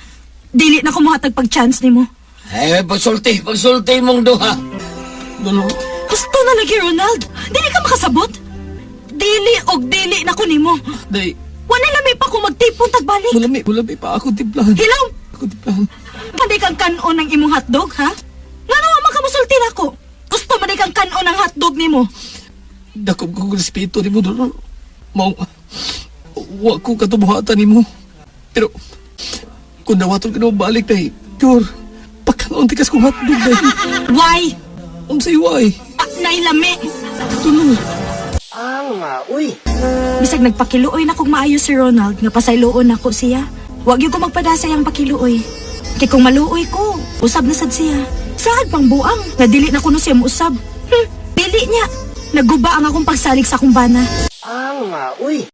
Dili na kumuhatag pag-chance nimo. Ay, pagsulti, pagsulti mong duha. Dolor, Husto na lagi, Ronald. Dili ka makasabot. Dili og dili na ko nimo. day, Wala lami pa ko magtipon tagbalik. mulami pa ako timplahan. Hilaw! Ako timplahan. Panday kang kanon ng imong hotdog, ha? Ngano man ka musulti nako? Gusto man kang kanon ng hotdog nimo. Dakop ko respeto nimo, Dolor. Mao, wa ko katubuhatan nimo. Pero, kung dawaton ka na balik, day, pure, pagkanoon tikas kong hotdog, day. Why? Unsay why? Ah, nailami. Dolor. Ang uy. Bisag nagpakiluoy na kog maayo si Ronald, nga pasayloon nako siya. Wag gyud ko magpadasay ang pakiluoy. Kay kung maluoy ko, usab na sad siya. Saad pang buang, nga dili na kuno siya mousab. Dili niya. Naguba ang akong pagsalig sa akong bana. Ang uy.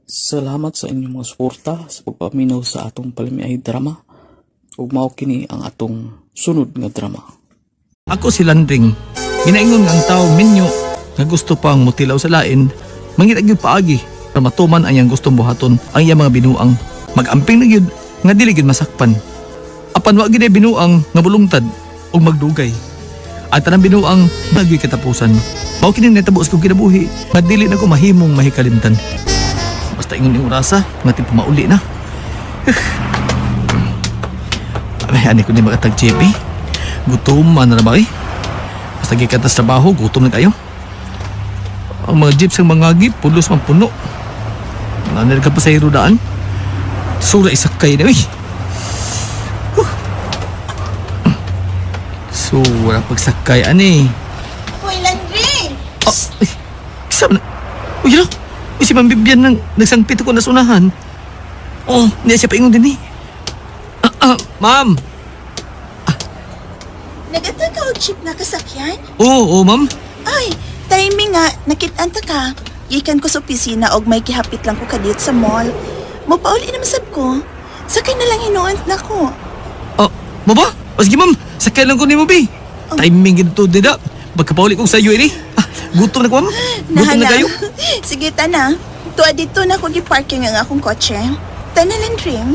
Salamat sa inyong mga suporta sa pagpaminaw sa atong palamiay drama. Ug mao kini ang atong sunod nga drama. Ako si Landring. Ginaingon nga ang tao minyo nga gusto pang mutilaw sa lain, mangita gyud paagi para matuman ang iyang gustong buhaton ang iyang mga binuang. Magamping na gyud nga dili gyud masakpan. Apan wa gyud ay binuang nga bulungtad ug magdugay. At tanang binuang bagyo'y katapusan. Mao kini nahitabo sa kong kinabuhi nga dili na ko mahimong mahikalimtan. Basta ingon ning orasa nga tipo mauli na. Ay, ani ko ni makatag JP. Gutom man na ba eh? Basta gikan ta sa trabaho, gutom na kayo. Ang mga jeeps ang mga gip, pulos man puno. Nanir ka pa sa daan. Sura isakay na eh. Huh. Sura pagsakay ani. Hoy, Landring! Ah, ay, kasama na. Uy, ano? Uy, si Ma'am Bibian nang nagsangpit ako nasunahan. Oh, hindi siya paingon din eh. Ah, ah, ma'am. Nagatag ka og jeep na kasakyan? Oo, oh, ma'am. Ay, timing nga, nakitaan ta ka. Gikan ko sa opisina og may gihapit lang ko kadiyot sa mall. Mopauli na masab ko. Sakay na lang hinuon na ko. Oh, mo ba? O sige ma'am, sakay lang ko nimo bi. Timing gid to dida. Pagkapauli kong sayo ini. Ah, gutom na ko ma'am. Gutom na kayo. Sige, tana. Tuwa dito na ko gi-parking ang akong kotse. Tana lang, Dream.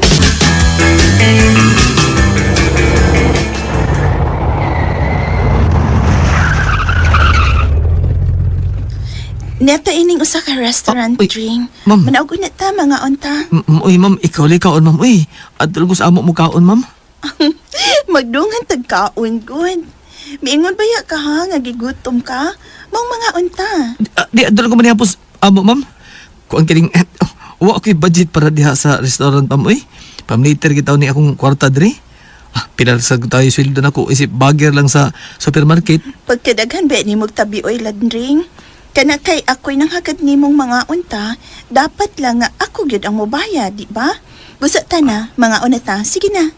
Neta ining usa ka restaurant, Ah, uy, Dream. ma'am. Manaog na ta mga unta. Uy ma'am, ikaw lay kaon ma'am. Uy, adol ko sa amo mo kaon ma'am. Magdungan tagkaon good. Miingon ba ya ka ha nga gigutom ka? Maong mga unta. Ah, di adol ko man hapos amo ma'am. Kuan kining wa ako'y budget para diha sa restaurant ma'am uy. Pamliter gitaw ni akong kwarta diri. Ah, pinalsag ko tayo sweldo nako isip bagger lang sa supermarket. Pagkadaghan ba ni tabi oy Landring? Kana kay ako'y nanghagad nimong mga unta, dapat lang nga ako gyud ang mobayad, di ba? Busa ta na, mga unta. Sige na.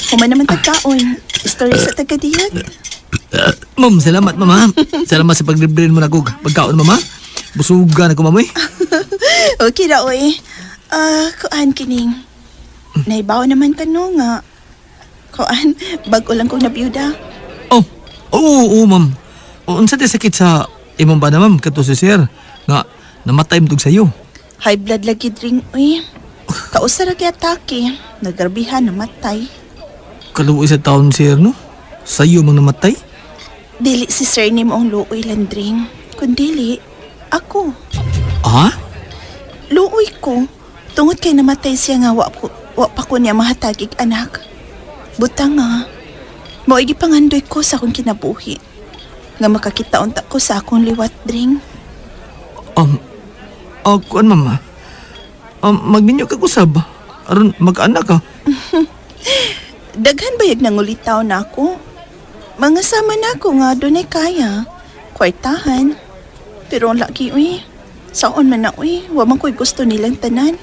Human naman tagkaon. Story sa tagadiyat. Ma'am, salamat, mama. Salamat sa paglibre mo na kog pagkaon, mama. Busugan ako, ma'am, eh. Okay ra, oy. Ah, kuan kining. Naibaw naman ka no nga. Kuan, bag-o lang kong nabiyuda. Oh, oo, oo, ma'am. O, unsa ti sakit sa imong bana, ma'am, kato si sir nga namatay mo sayo. High blood lagi drink, uy. Kausa ra kay atake. Nagarbihan, namatay. Kaluoy sa taon, sir, no? Sayo mang namatay? Dili si sir ni mo ang luoy landring. Kundili, ako. Ah? Luoy ko. Tungod kay namatay siya nga wa pa ko niya mahatagig anak. Buta nga, mao'y gipangandoy ko sa akong kinabuhi. Nga makakita unta ko sa akong liwat dring. Kuan, mama. Magminyo ka kusab. Aron mag-anak ka. Daghan bayag nangulitaw na ako. Mga sama na ako nga dunay kaya. Kwartahan. Pero ang lagi uy. Saon man na uy, wa man ko'y gusto nilang tanan.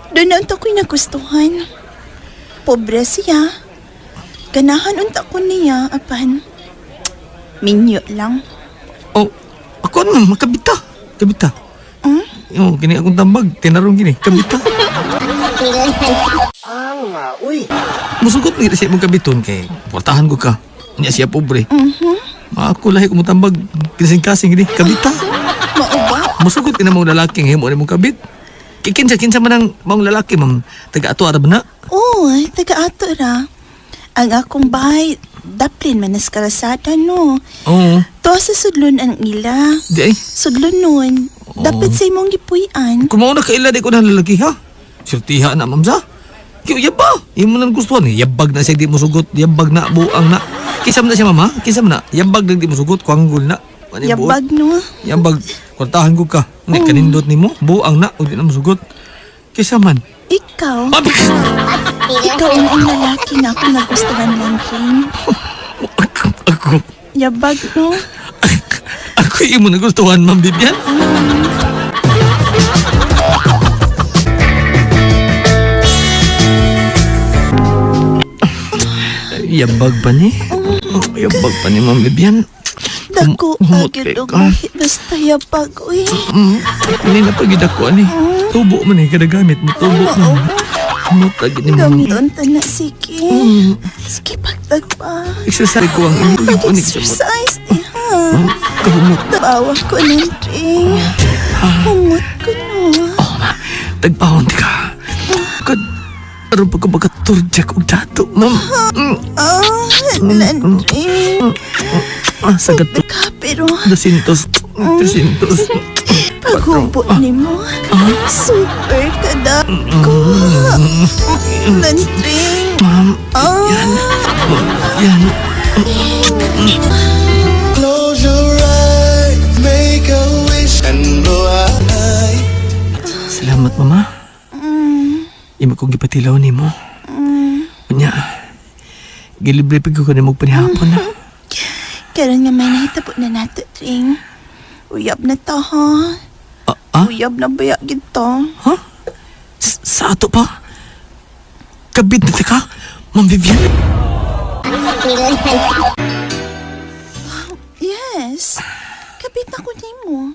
Doon na unta ko'y nagustuhan. Pobre siya. Ganahan unta ko niya, apan. Minyo lang. Oh, ako ano, ma'am, makabita. Kabita. Hmm? Oh, kini akong tambag. Tinarong kini. Kabita. Ang uy. Musugot ni siya mong kabiton kay portahan ko ka. Nya siya pobre. Ako lahi ko mo tambag. Kasing-kasing gini. Kabita. Mao ba? Musugot ni mong lalaki nga himo ni mong kabit. Kinsa kinsa man ang maong lalaki, ma'am. Taga ato ara ba na? Oo, taga-ato ra. Ang akong bahay, daplin man nas kalasada no. Oo. To sa sudlon ang ila. Di ay. Sudlon nun. Dapat sa imong gipuy-an. Kung mauna ka ila di ko na lalaki ha. Sirtiha na ma'am sa. Kaya yaba. Imo nang gustuhan eh. Yabag na siya di mo sugot. Yabag na buang na. Kinsa man na siya mama? Kinsa man na? Yabag na di mo sugot. Kuanggol na. Ano yung buot? Yabag no. Yabag. Kwartahan ko ka. Nga kanindot nimo. Buang na. O di na mo sugot. Kinsa man? Ikaw, Abi! ikaw ang lalaki na akong nagustuhan lang, King. Ako. Yabag no. Ako imo nagustuhan, Ma'am Vivian. Yabag pa ni. Yabag pa ni, Ma'am Vivian. Dako Humot agad kay og ka. buhi basta yabag uy. Hindi na pagid ako ani. Tubo man eh, kada gamit mo. Tubo man. Humot agad ni Ma'am. Gamiton ta na sige. Sige pagtagpa. Exercise ko ang imo. Pag-exercise di ha. Ma'am, kahumot. Tabawa ko ng drink. Humot ko no. Tagpahon ka. Kad aron pa ka baka turjak og dato, ma'am. Ah, landring. Ah, sagat Pobre ka pero 200, 300. paghubo nimo. Super kadako. Landring. Ma'am, Ah. yan. Yan. Close your eyes, make a wish and blow out. Salamat, mama. Imo kong gipatilaw nimo. Unya, gilibre pa ko nimo panihapon na. Karon nga may nahitabo na nato, Tring. Uyab na ta, ha? Ah, ah? Uyab na baya gito. Ha? Sa ato pa? Kabit na ka? Ma'am Vivian? Yes. Kabit na ko nimo.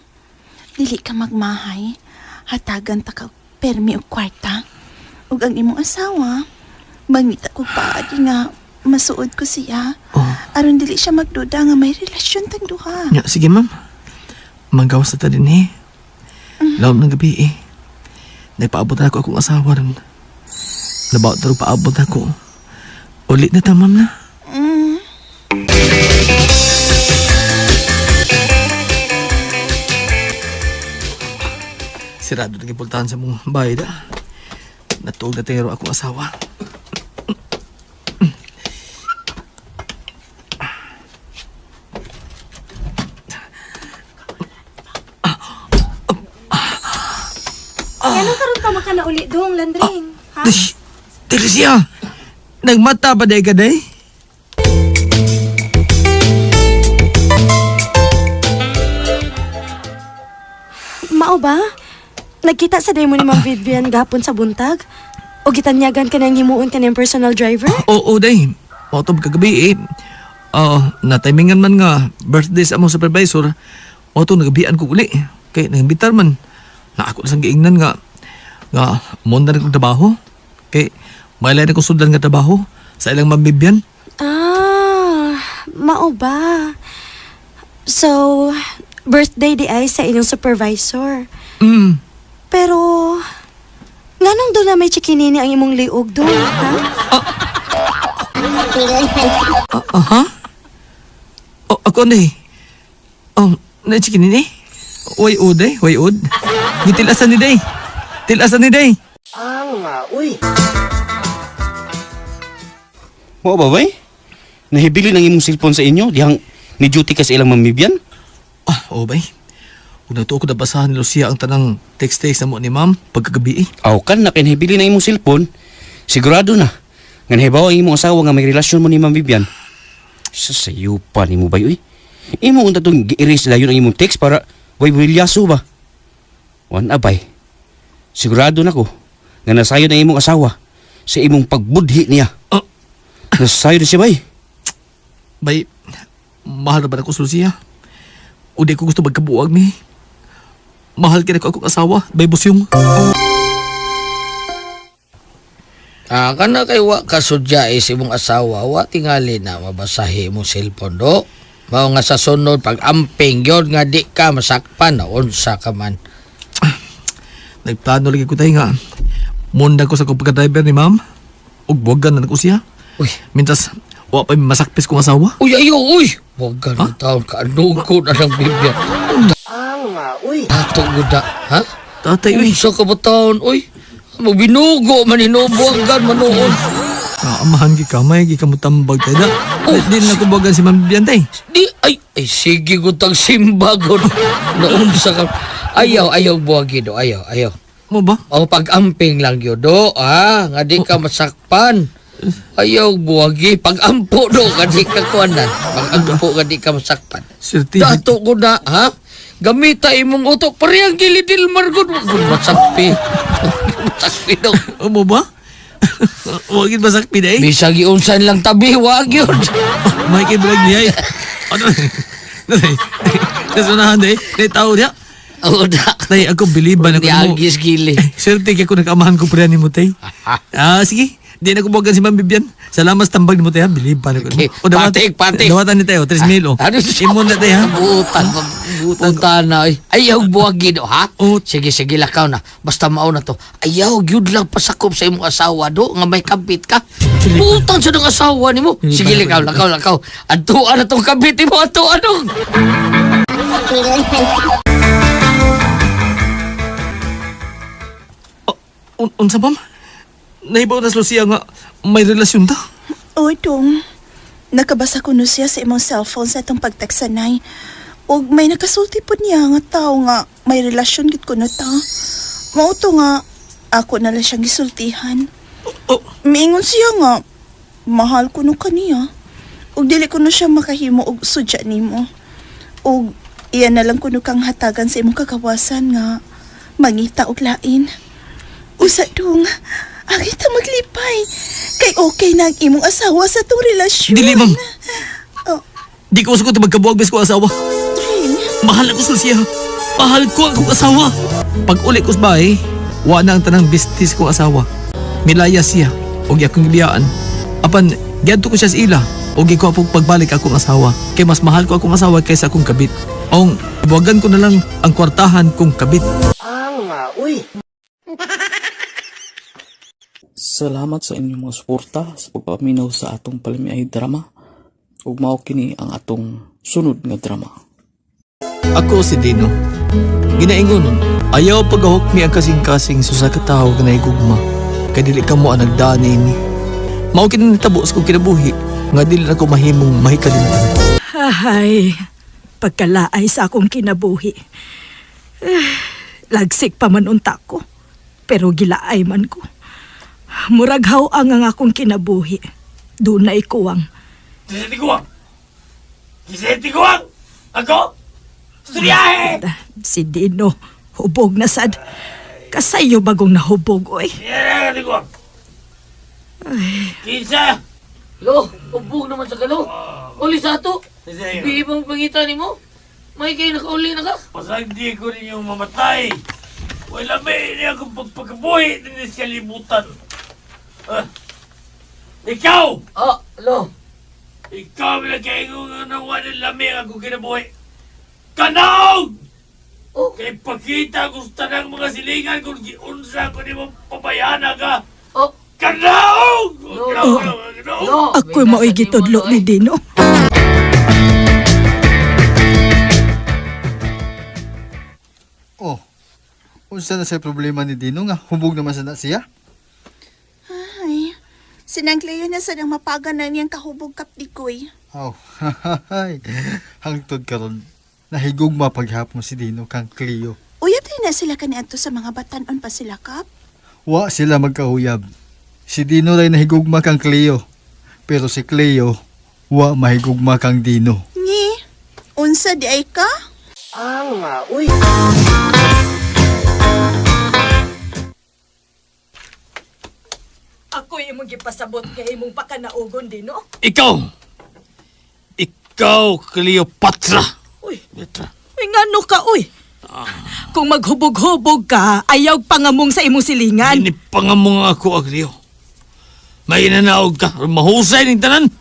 Dili ka magmahay. Hatagan ta ka permi og kwarta. Ug ang imong asawa, mangita ko paagi nga masuod ko siya. Oh. Aron dili siya magduda nga may relasyon tang duha. Nya, sige ma'am. Magawas na ta din eh. Lawom ng gabi eh. Nagpaabot na ako akong asawa ron. Nabaot na rin paabot ako. Ulit na ta, ma'am na. Mm. Sirado na gipultahan sa mong bahay da. Natuog na tero akong asawa. Anong karon pa maka na uli dong, Landring? Ha? Dish! Dili siya! Nagmata pa day ka day? Mao ba? Nagkita sa day mo ni Ma'am Vivian gapon sa buntag? O gitanyagan ka nang himuon ka ng personal driver? Oo, day. Mao to kagabi eh. Na-timingan man nga birthday sa among supervisor. Mao to nagabian ko uli. Kay nangimbitar man. Na ako na sang giingnan nga nga munda na kong trabaho. Kay may lain akong sundan nga trabaho sa ilang mabibyan. Ah, mao ba? So, birthday di ay sa inyong supervisor. Mm. Pero, nganong doon na may chikinini ang imong liog doon, ha? Aha? Oh, ako na eh. Oh, na chikin ni? Way ud eh, way ud. Gitilasan ni day. Tilasan ni day. Mao ba bay? Nahibili ng imong cellphone sa inyo dihang ni duty ka sa ilang mamibyan? Ah, oo bay. Kung natuo ko nabasahan ni Lucia ang tanang text-text na mo ni ma'am pagkagabi eh. Aw kan na kay nahibili ng imong cellphone, sigurado na nga nahibaw ang imong asawa nga may relasyon mo ni Ma'am Vivian. Sa sayo pa nimo bay uy. Imo unta tong gi-erase dayon ang imong text para way bulyaso ba? Wan abay. Sigurado na ko nga nasayod ang imong asawa sa imong pagbudhi niya. Ah. Nasayod na siya bay. Bay, mahal na ba na ko si Lucia? O di ko gusto magkabuag mi. Mahal kaya ko akong asawa, bay busyong. Ah, kana kay wa ka sudya is imong asawa, wa tingali na mabasahi imong cellphone do. Mao nga sa sunod pag amping gyud nga di ka masakpan na unsa ka man. Nagplano lagi ko tayo nga. Munda ko sa kong pagka-driver ni ma'am. Ug buwagan na ko siya. Uy. Mintas, wa pa may masakpis kong asawa. Uy ayo uy. Wag ganun taon ka anugo na ng Biblia. Uy. Ato guda, ha? Tatay, uy. Unsa ka ba taon, uy? Magbinugo man hinubuwagan man noon. Ah, amahan gi kamay, gi kamutambag tayo da. Oh. Di na ko buwagan si ma'am Bibian tay. Di ay ay sige gutang simba gud. Noon sa ka. Ayaw ayaw buwagi do, ayaw ayaw. Mo ba? O pag-amping lang yun do, ha? Nga di ka masakpan. Ayaw buwagi, pag-ampo do, nga di ka kuanan. Pag-ampo nga di ka masakpan. Swerte. Dato ko na, ha? Gamita imong utok, parehang gilidil margod. Wag gud masakpi. Masakpi do. O mo ba? Wagin masakpi day. Bisag iunsan lang tabi, wag yun. May kibrag niya eh. Ano? Nay, nasunahan day. Nay, tao niya. Oo na. Nay, ako biliban ako nimo. Niagis gili. Swerte kay ko nagkamahan ko pre nimo tay. Ah, sige. Di na ko buwagan si Ma'am Bibian. Salamat sa tambag nimo tay ha. Biliban ako. Okay. O, dawatan- Patik, patik. Dawatan ni tayo. 3,000 oh. Ano Imo na tay ha. Butan, butan na. Ay, ayaw buwagi do, ha? Oo. Sige, sige, lakaw na. Basta mao na to. Ayaw, gyud lang pasakop sa imong asawa do, nga may kabit ka. Butan sa ng asawa nimo. Sige, lakaw, lakaw, lakaw. Adtuan na tong kabit mo, adtuan dong. Unsa ma'am? Nahibaw na si Lucia nga may relasyon ta. O, dong. Nakabasa ko no siya sa imong cellphone sa atong pagtaksanay. Og may nakasulti po niya nga tao nga may relasyon gid ko no ta. Mao to nga ako na lang siyang gisultihan. Oh, Miingon siya nga mahal ko no kaniya. Og dili ko no siya makahimo og sudya nimo. Og iyan na lang kuno kang hatagan sa imong kagawasan nga mangita og lain. Usa dong, ang kita maglipay. Kay okay na ang imong asawa sa tong relasyon. Dili, ma'am. Oh, Di ko usok ko magkabuwag bes ko asawa. Trin, Mahal ako sa Lucia. Mahal ko ang akong asawa. Pag uli ko sa bahay, wa na ang tanang besties kong asawa. Milaya siya, og akong gibiyaan. Apan, giadto ko siya sa ila, og iko po pagbalik akong asawa. Kay mas mahal ko akong asawa kaysa akong kabit. Ong, buwagan ko na lang ang kwartahan kong kabit. Salamat sa inyong mga suporta sa pagpaminaw sa atong palamiay drama. Ug mao kini ang atong sunod nga drama. Ako si Dino. Ginaingon, ayaw pagahok mi ang kasing-kasing sa ka tawo nga naigugma. Kay dili ka mo ang nagdaan niini. Mao kini nitabo sa kong kinabuhi nga dili na ko mahimong mahikalimtan. Ahay, pagkalaay sa akong kinabuhi. Eh, lagsik pa man unta ko, pero gilaay man ko. Murag haw-ang ang akong kinabuhi. Dunay kuwang. Ako? Istoryahe! Si Dino, hubog na sad. Kasayo bagong nahubog, oy. Kinsa? Lo, ubog naman sa kalo. Uli sa ato. Di ibang pangita nimo. May kayo nakauli na ka. Pasang di ko ninyong mamatay. Wala may ini akong pagpagkabuhi din sa kalibutan. Ah, ikaw! Ah, lo. Ikaw ang nagkaingon nga nawa ng lami ang akong kinabuhi. Kanaog! Oh. Kay pakita gusto ng mga silingan kung giunsa ko ni mo pabayana ka. Oh. Kanaog! Oh. Ako'y mao'y gitudlo ni Dino. Oh, unsa na sa problema ni Dino nga hubog naman sa na siya? Ay, sinang Cleo na sa nang mapaga na niyang kahubog kapdikoy. Aw, hay. Hangtod karon nahigugma paghapon si Dino kang Cleo. Uyab din na sila kaniadto sa mga batanon pa sila, Kap. Wa sila magkauyab. Si Dino ray nahigugma kang Cleo. Pero si Cleo, wa mahigugma kang Dino. Ni, unsa di ay ka? Ah, uy. Ako'y imong gipasabot nga imong pakanaugon, Dino. Ikaw! Ikaw, Cleopatra! Uy. Uy, ngano ka, uy? Kung maghubog-hubog ka, ayaw pangamong sa imong silingan. Hindi pangamong ako, Aglio. May inanaog ka. Mahusay ning tanan.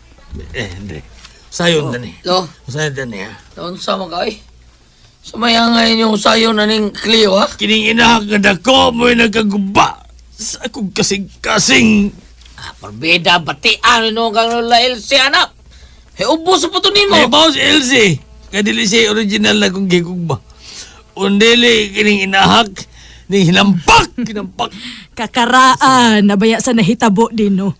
Eh, hindi. Sayon dani. Lo. Sayon dani, ha? Unsa man ka, ay? Sumaya nga inyong sayo na ning Cleo, ha? Kining inahak nga dako mo'y nagkaguba sa akong kasing-kasing. Ah, Parbida, batian no kang Lola Elsie, anak. Hey, ubos sa puto nimo. May bawas Elsie. Kadili siya original na kong gigugma. Undili kining inahak ning hinampak, hinampak. Kakaraan, nabaya sa nahitabo, Dino.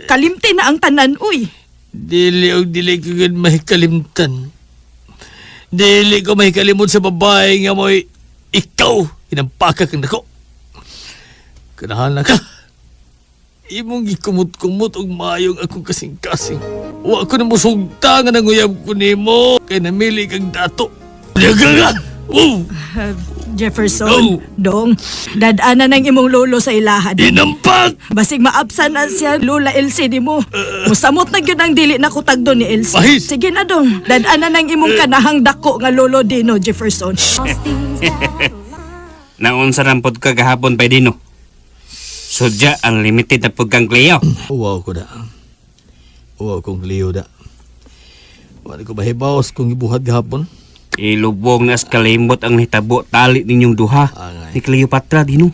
Kalimti na ang tanan, uy. Dili og dili ko gud mahikalimtan. Dili ko mahikalimot sa babae nga mo'y ikaw hinampaka kang dako. Kanahan na ka. Imong gikumot-kumot og maayong akong kasing-kasing. Wa ko na musugta nga nanguyab ko nimo kay namili kang dato. Daga ka! Wow! Jefferson, dong, dadana ng imong lolo sa ilahan. Inampak! Basig maabsan na siya, Lola Elsie di mo. Musamot na gyud ang dili na kutagdo ni Elsie. Bahis! Sige na dong, dadana ng imong kanahang dako nga lolo Dino, Jefferson. Naunsa rampod ka gahapon pa Dino. Sudya ang limited na pagkang Cleo. Uwaw ko da. Uwaw kong Leo da. Wala ko mahibaos kung ibuhat gahapon. Ilubong na sa kalimot ang hitabo tali ninyong duha. Ni Cleopatra Dino.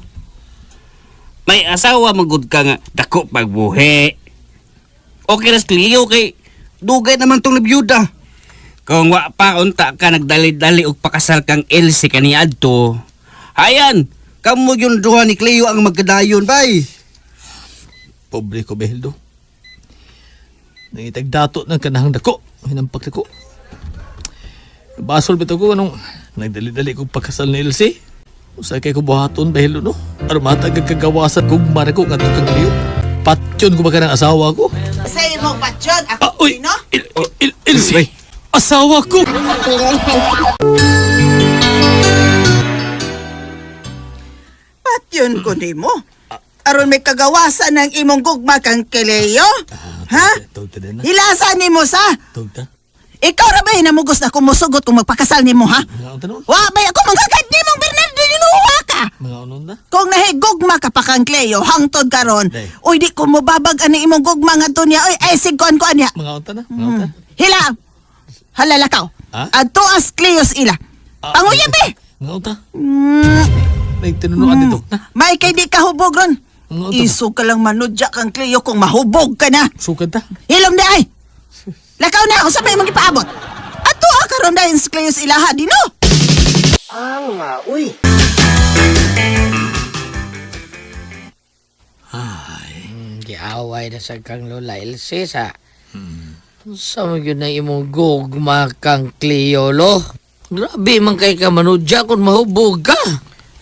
May asawa magud ka nga dako pagbuhi. Okay ra si Cleo kay dugay naman tong nabiyuda. Kung wa pa unta ka nagdali-dali og pakasal kang Elsie kaniadto. Hayan, kamo yung duha ni Cleo ang magkadayon bay. Pobre ko Beheldo. Nangitagdato ng kanahang dako. Hinampak dako. Basol bitaw ko anong nagdali-dali kong pagkasal ni Elsie. Usay kay ko buhaton Beheldo no. Aron matag ang kagawasan kong marako nga kang Leo. Patyon ko ba ka ng asawa ko? Sa imong patyon, ako uy, Dino? Elsie! Asawa ko! Patyon ko nimo. Aron may kagawasan ng imong gugma kang Cleo? Ha? Hilasan nimo sa? Ikaw ra ba hinamugos na kumusugot kung magpakasal nimo ha? Wa bay ako manggagad nimong Bernardo wa ka. Mga unon na. Kung nahigugma ka pa kang Cleo hangtod karon, uy di ko mobabag ani imong gugma ngadto niya. Uy ay sigkon ko aniya. Mga unta na. Mga unta. Hila. Halala ka. Ha? Adto as Cleo ila. Panguyab eh. Mga unta. Mm. Nagtinunuan dito. May kay di ka hubog ron. Iso ka lang manudya kang Cleo kung mahubog ka na. Sukad ta. Hilom na ay. Lakaw na ako sa may mong ipaabot. Ato ah, karon dahil si Cleo sa ilaha dino. Ah, uy. Giaway na sa kang Lola Elsie sa. Sa mo yun na imong gugma kang Cleo, lo? Grabe man kay ka manudya kung mahubog ka.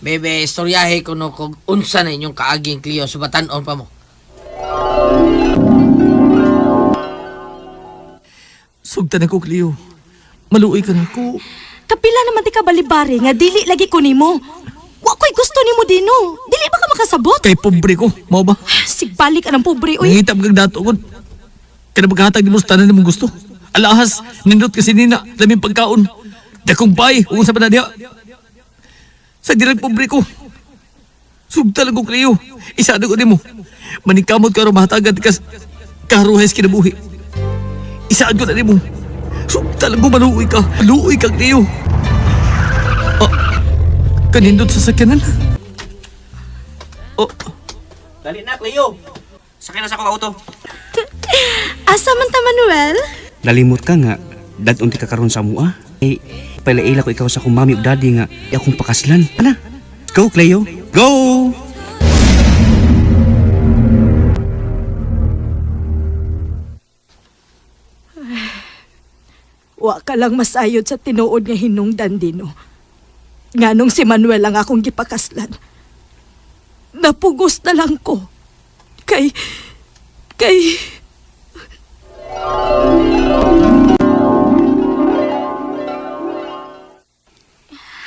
Bebe, istoryahe ko no kung unsa na inyong kaaging Cleo sa batanon pa mo. Sugtan ako, Cleo. Maluoy ka na ako. Kapila naman di ka balibari nga dili lagi ko nimo. Wa ko'y gusto nimo Dino. Dili Dili ba ka makasabot? Kay pobre ko, mao ba? Sigbalik anang pobre oy. Nangita kag dato ko. Kaya maghatag nimo sa tanan nimong gusto. Alahas, nindot kasi nina, laming pagkaon. Dakong bay, ug unsa pa na diha. Sa dirag pobre ko. Sugta lang ko Cleo. Isa na ko nimo. Maningkamot ka aron mahatagan kas karuhes kinabuhi. Isaad ko na nimo. Sugta lang ko maluoy ka. Maluoy ka, Cleo. Ah, kanindot sa sakyanan. Oh, Dali na, Cleo. Sakay na sa akong auto. Asa man ta, Manuel? Nalimot ka nga, dad-unti ka karon sa mua. Eh, pailaila ko ikaw sa akong mami ug daddy nga akong pakaslan. Ana, go Cleo, go! Wa ka lang masayod sa tinuod nga hinungdan Dino. Nganong si Manuel ang akong gipakaslan. Napugos na lang ko. Kay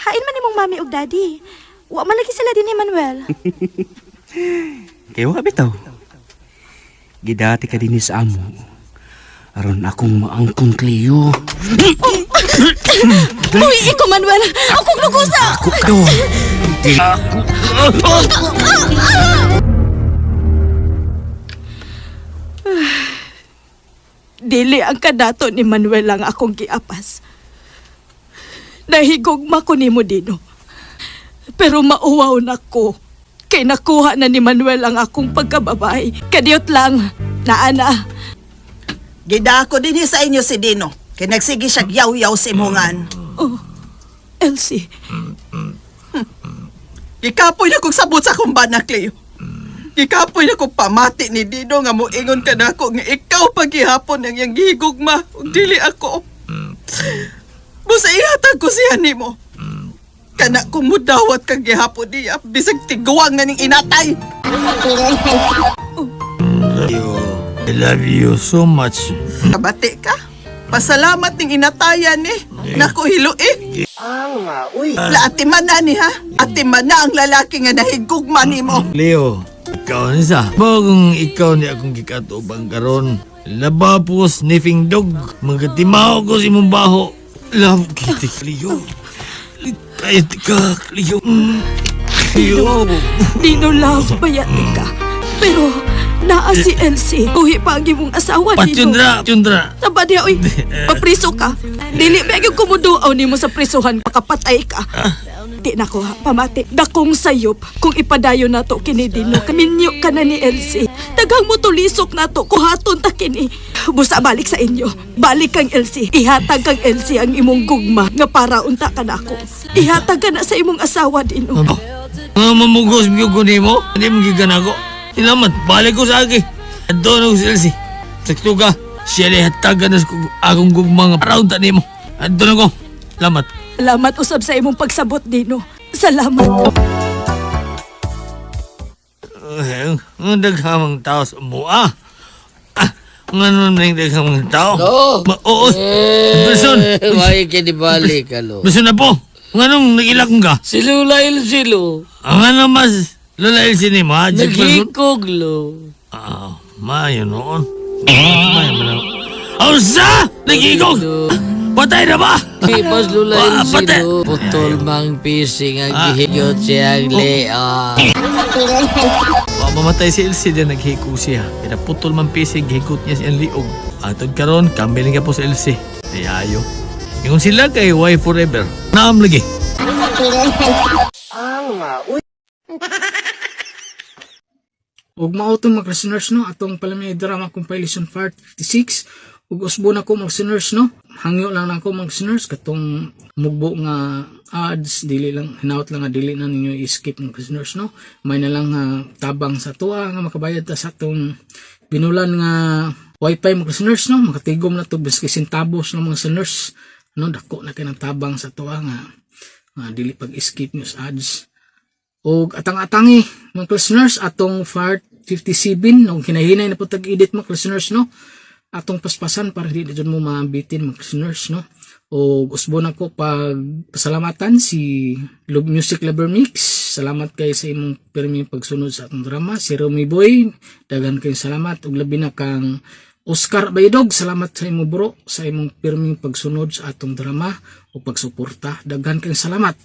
Hain man imong mami ug daddy. Wa man lagi sila din ni Manuel. Kaya wa bitaw. Gidati ka dinhi sa amo. Aron akong maangkon Cleo. Uy, ikaw Manuel! Akong lugusa! Ako ka. Ako. Dili ang kadato ni Manuel ang akong giapas. Nahigugma ko nimo Dino. Pero mauwaw na ko. Kay nakuha na ni Manuel ang akong pagkababae. Kadiyot lang, naana. Gidako din sa inyo si Dino. Kay nagsige siya yaw-yaw sa imungan. Oh, Elsie. Gikapoy na kong sabot sa akong bana, Cleo. Gikapoy na kong pamati ni Dino nga moingon ka nako nga ikaw paghihapon ang iyang gihigugma ug dili ako. Busa ihatag ko siya nimo. Kana kung mudawat kang gihapon niya, bisag tiguang na ning inatay. I love you so much. Kabati ka. Pasalamat ning inatayan eh. Nako hilo eh. Laatiman na ni ha. Atiman na ang lalaki nga nahigugma nimo. Leo, ikaw ni sa. Bagong ikaw ni akong gikatubang karon. Laba po sniffing dog. Magatimaw ko si imong baho. Love kita, Cleo. Kahit ka, Cleo. Cleo. Dino love, bayati ka. Pero naa si Elsie. Uhi pa ang imong asawa, Dino. Patsyundra, tsyundra. Taba diya, uy. Papriso ka. Dili ba yung kumuduaw nimo sa prisuhan, makapatay ka. Di na ko, ha, pamati. Dakong sayop, kung ipadayon na to kini Dino. Minyo ka na ni Elsie. Daghang mo tulisok na to, kuhaton ta kini. Busa balik sa inyo. Balik kang Elsie. Ihatag kang Elsie ang imong gugma nga para unta ka na ako. Ihatag ka na sa imong asawa, Dino. Nga mamugos miyo ko nimo, hindi mo gigan ako. Salamat, balik ko sa aki. Adto na ko si Elsie. Sakto ka, siya na hatagan na sa akong gugma nga paraon ta nimo. Adto na ko. Salamat. Salamat usab sa imong pagsabot, Dino. Salamat. Ang daghamang tao sa mua. Ah, ang ano na yung daghamang tao? No. Ma oo. Eh, Person. Why kinibalik alo? Person na po. Ang anong nag-ilak ka? Si Lula Ilsilo. Ang ano mas Lola Elsie ni mo, ha? Jack Person? Naghikog lo. Ah, maayo noon. Maayo man ako. Ausa! Nag-igog! Patay na ba? Di mas Lula Ah, patay. Ilsilo. Putol mang pising ang gihigot siyang lea. Wa mamatay si Elsie diyan naghiko siya. Pinaputol man pisig, gihikot niya siyang liog. Atod karon, kambiling ka po sa Elsie. Di ayo. Ingon sila kay why forever. Naam lagi. Ug mao to mga listeners no, atong palami drama compilation part 56. Ug usbo na ko mga listeners no. Hangyo lang nako mga listeners katong mugbo nga ads dili lang hinaut lang nga dili na ninyo i-skip mga listeners no. May na lang nga tabang sa tuwa nga makabayad ta sa atong binulan nga wifi mga listeners no. Makatigom na to biski sentabos ng mga listeners no, dako na kay ng tabang sa tuwa nga, nga dili pag-skip nyo sa ads. Og atang-atangi mga listeners atong part 57 nung hinahinay na po tag-edit mga listeners no, atong paspasan para di na dyan mo mabitin mga listeners no. Og usbo na ko pag pasalamatan si Love Music Lover Mix. Salamat kay sa imong pirming pagsunod sa atong drama. Si Romy Boy, daghan kayong salamat. Ug labi na kang Oscar Baydog, salamat sa imo bro, sa imong pirming pagsunod sa atong drama o pagsuporta. Daghan kayong salamat.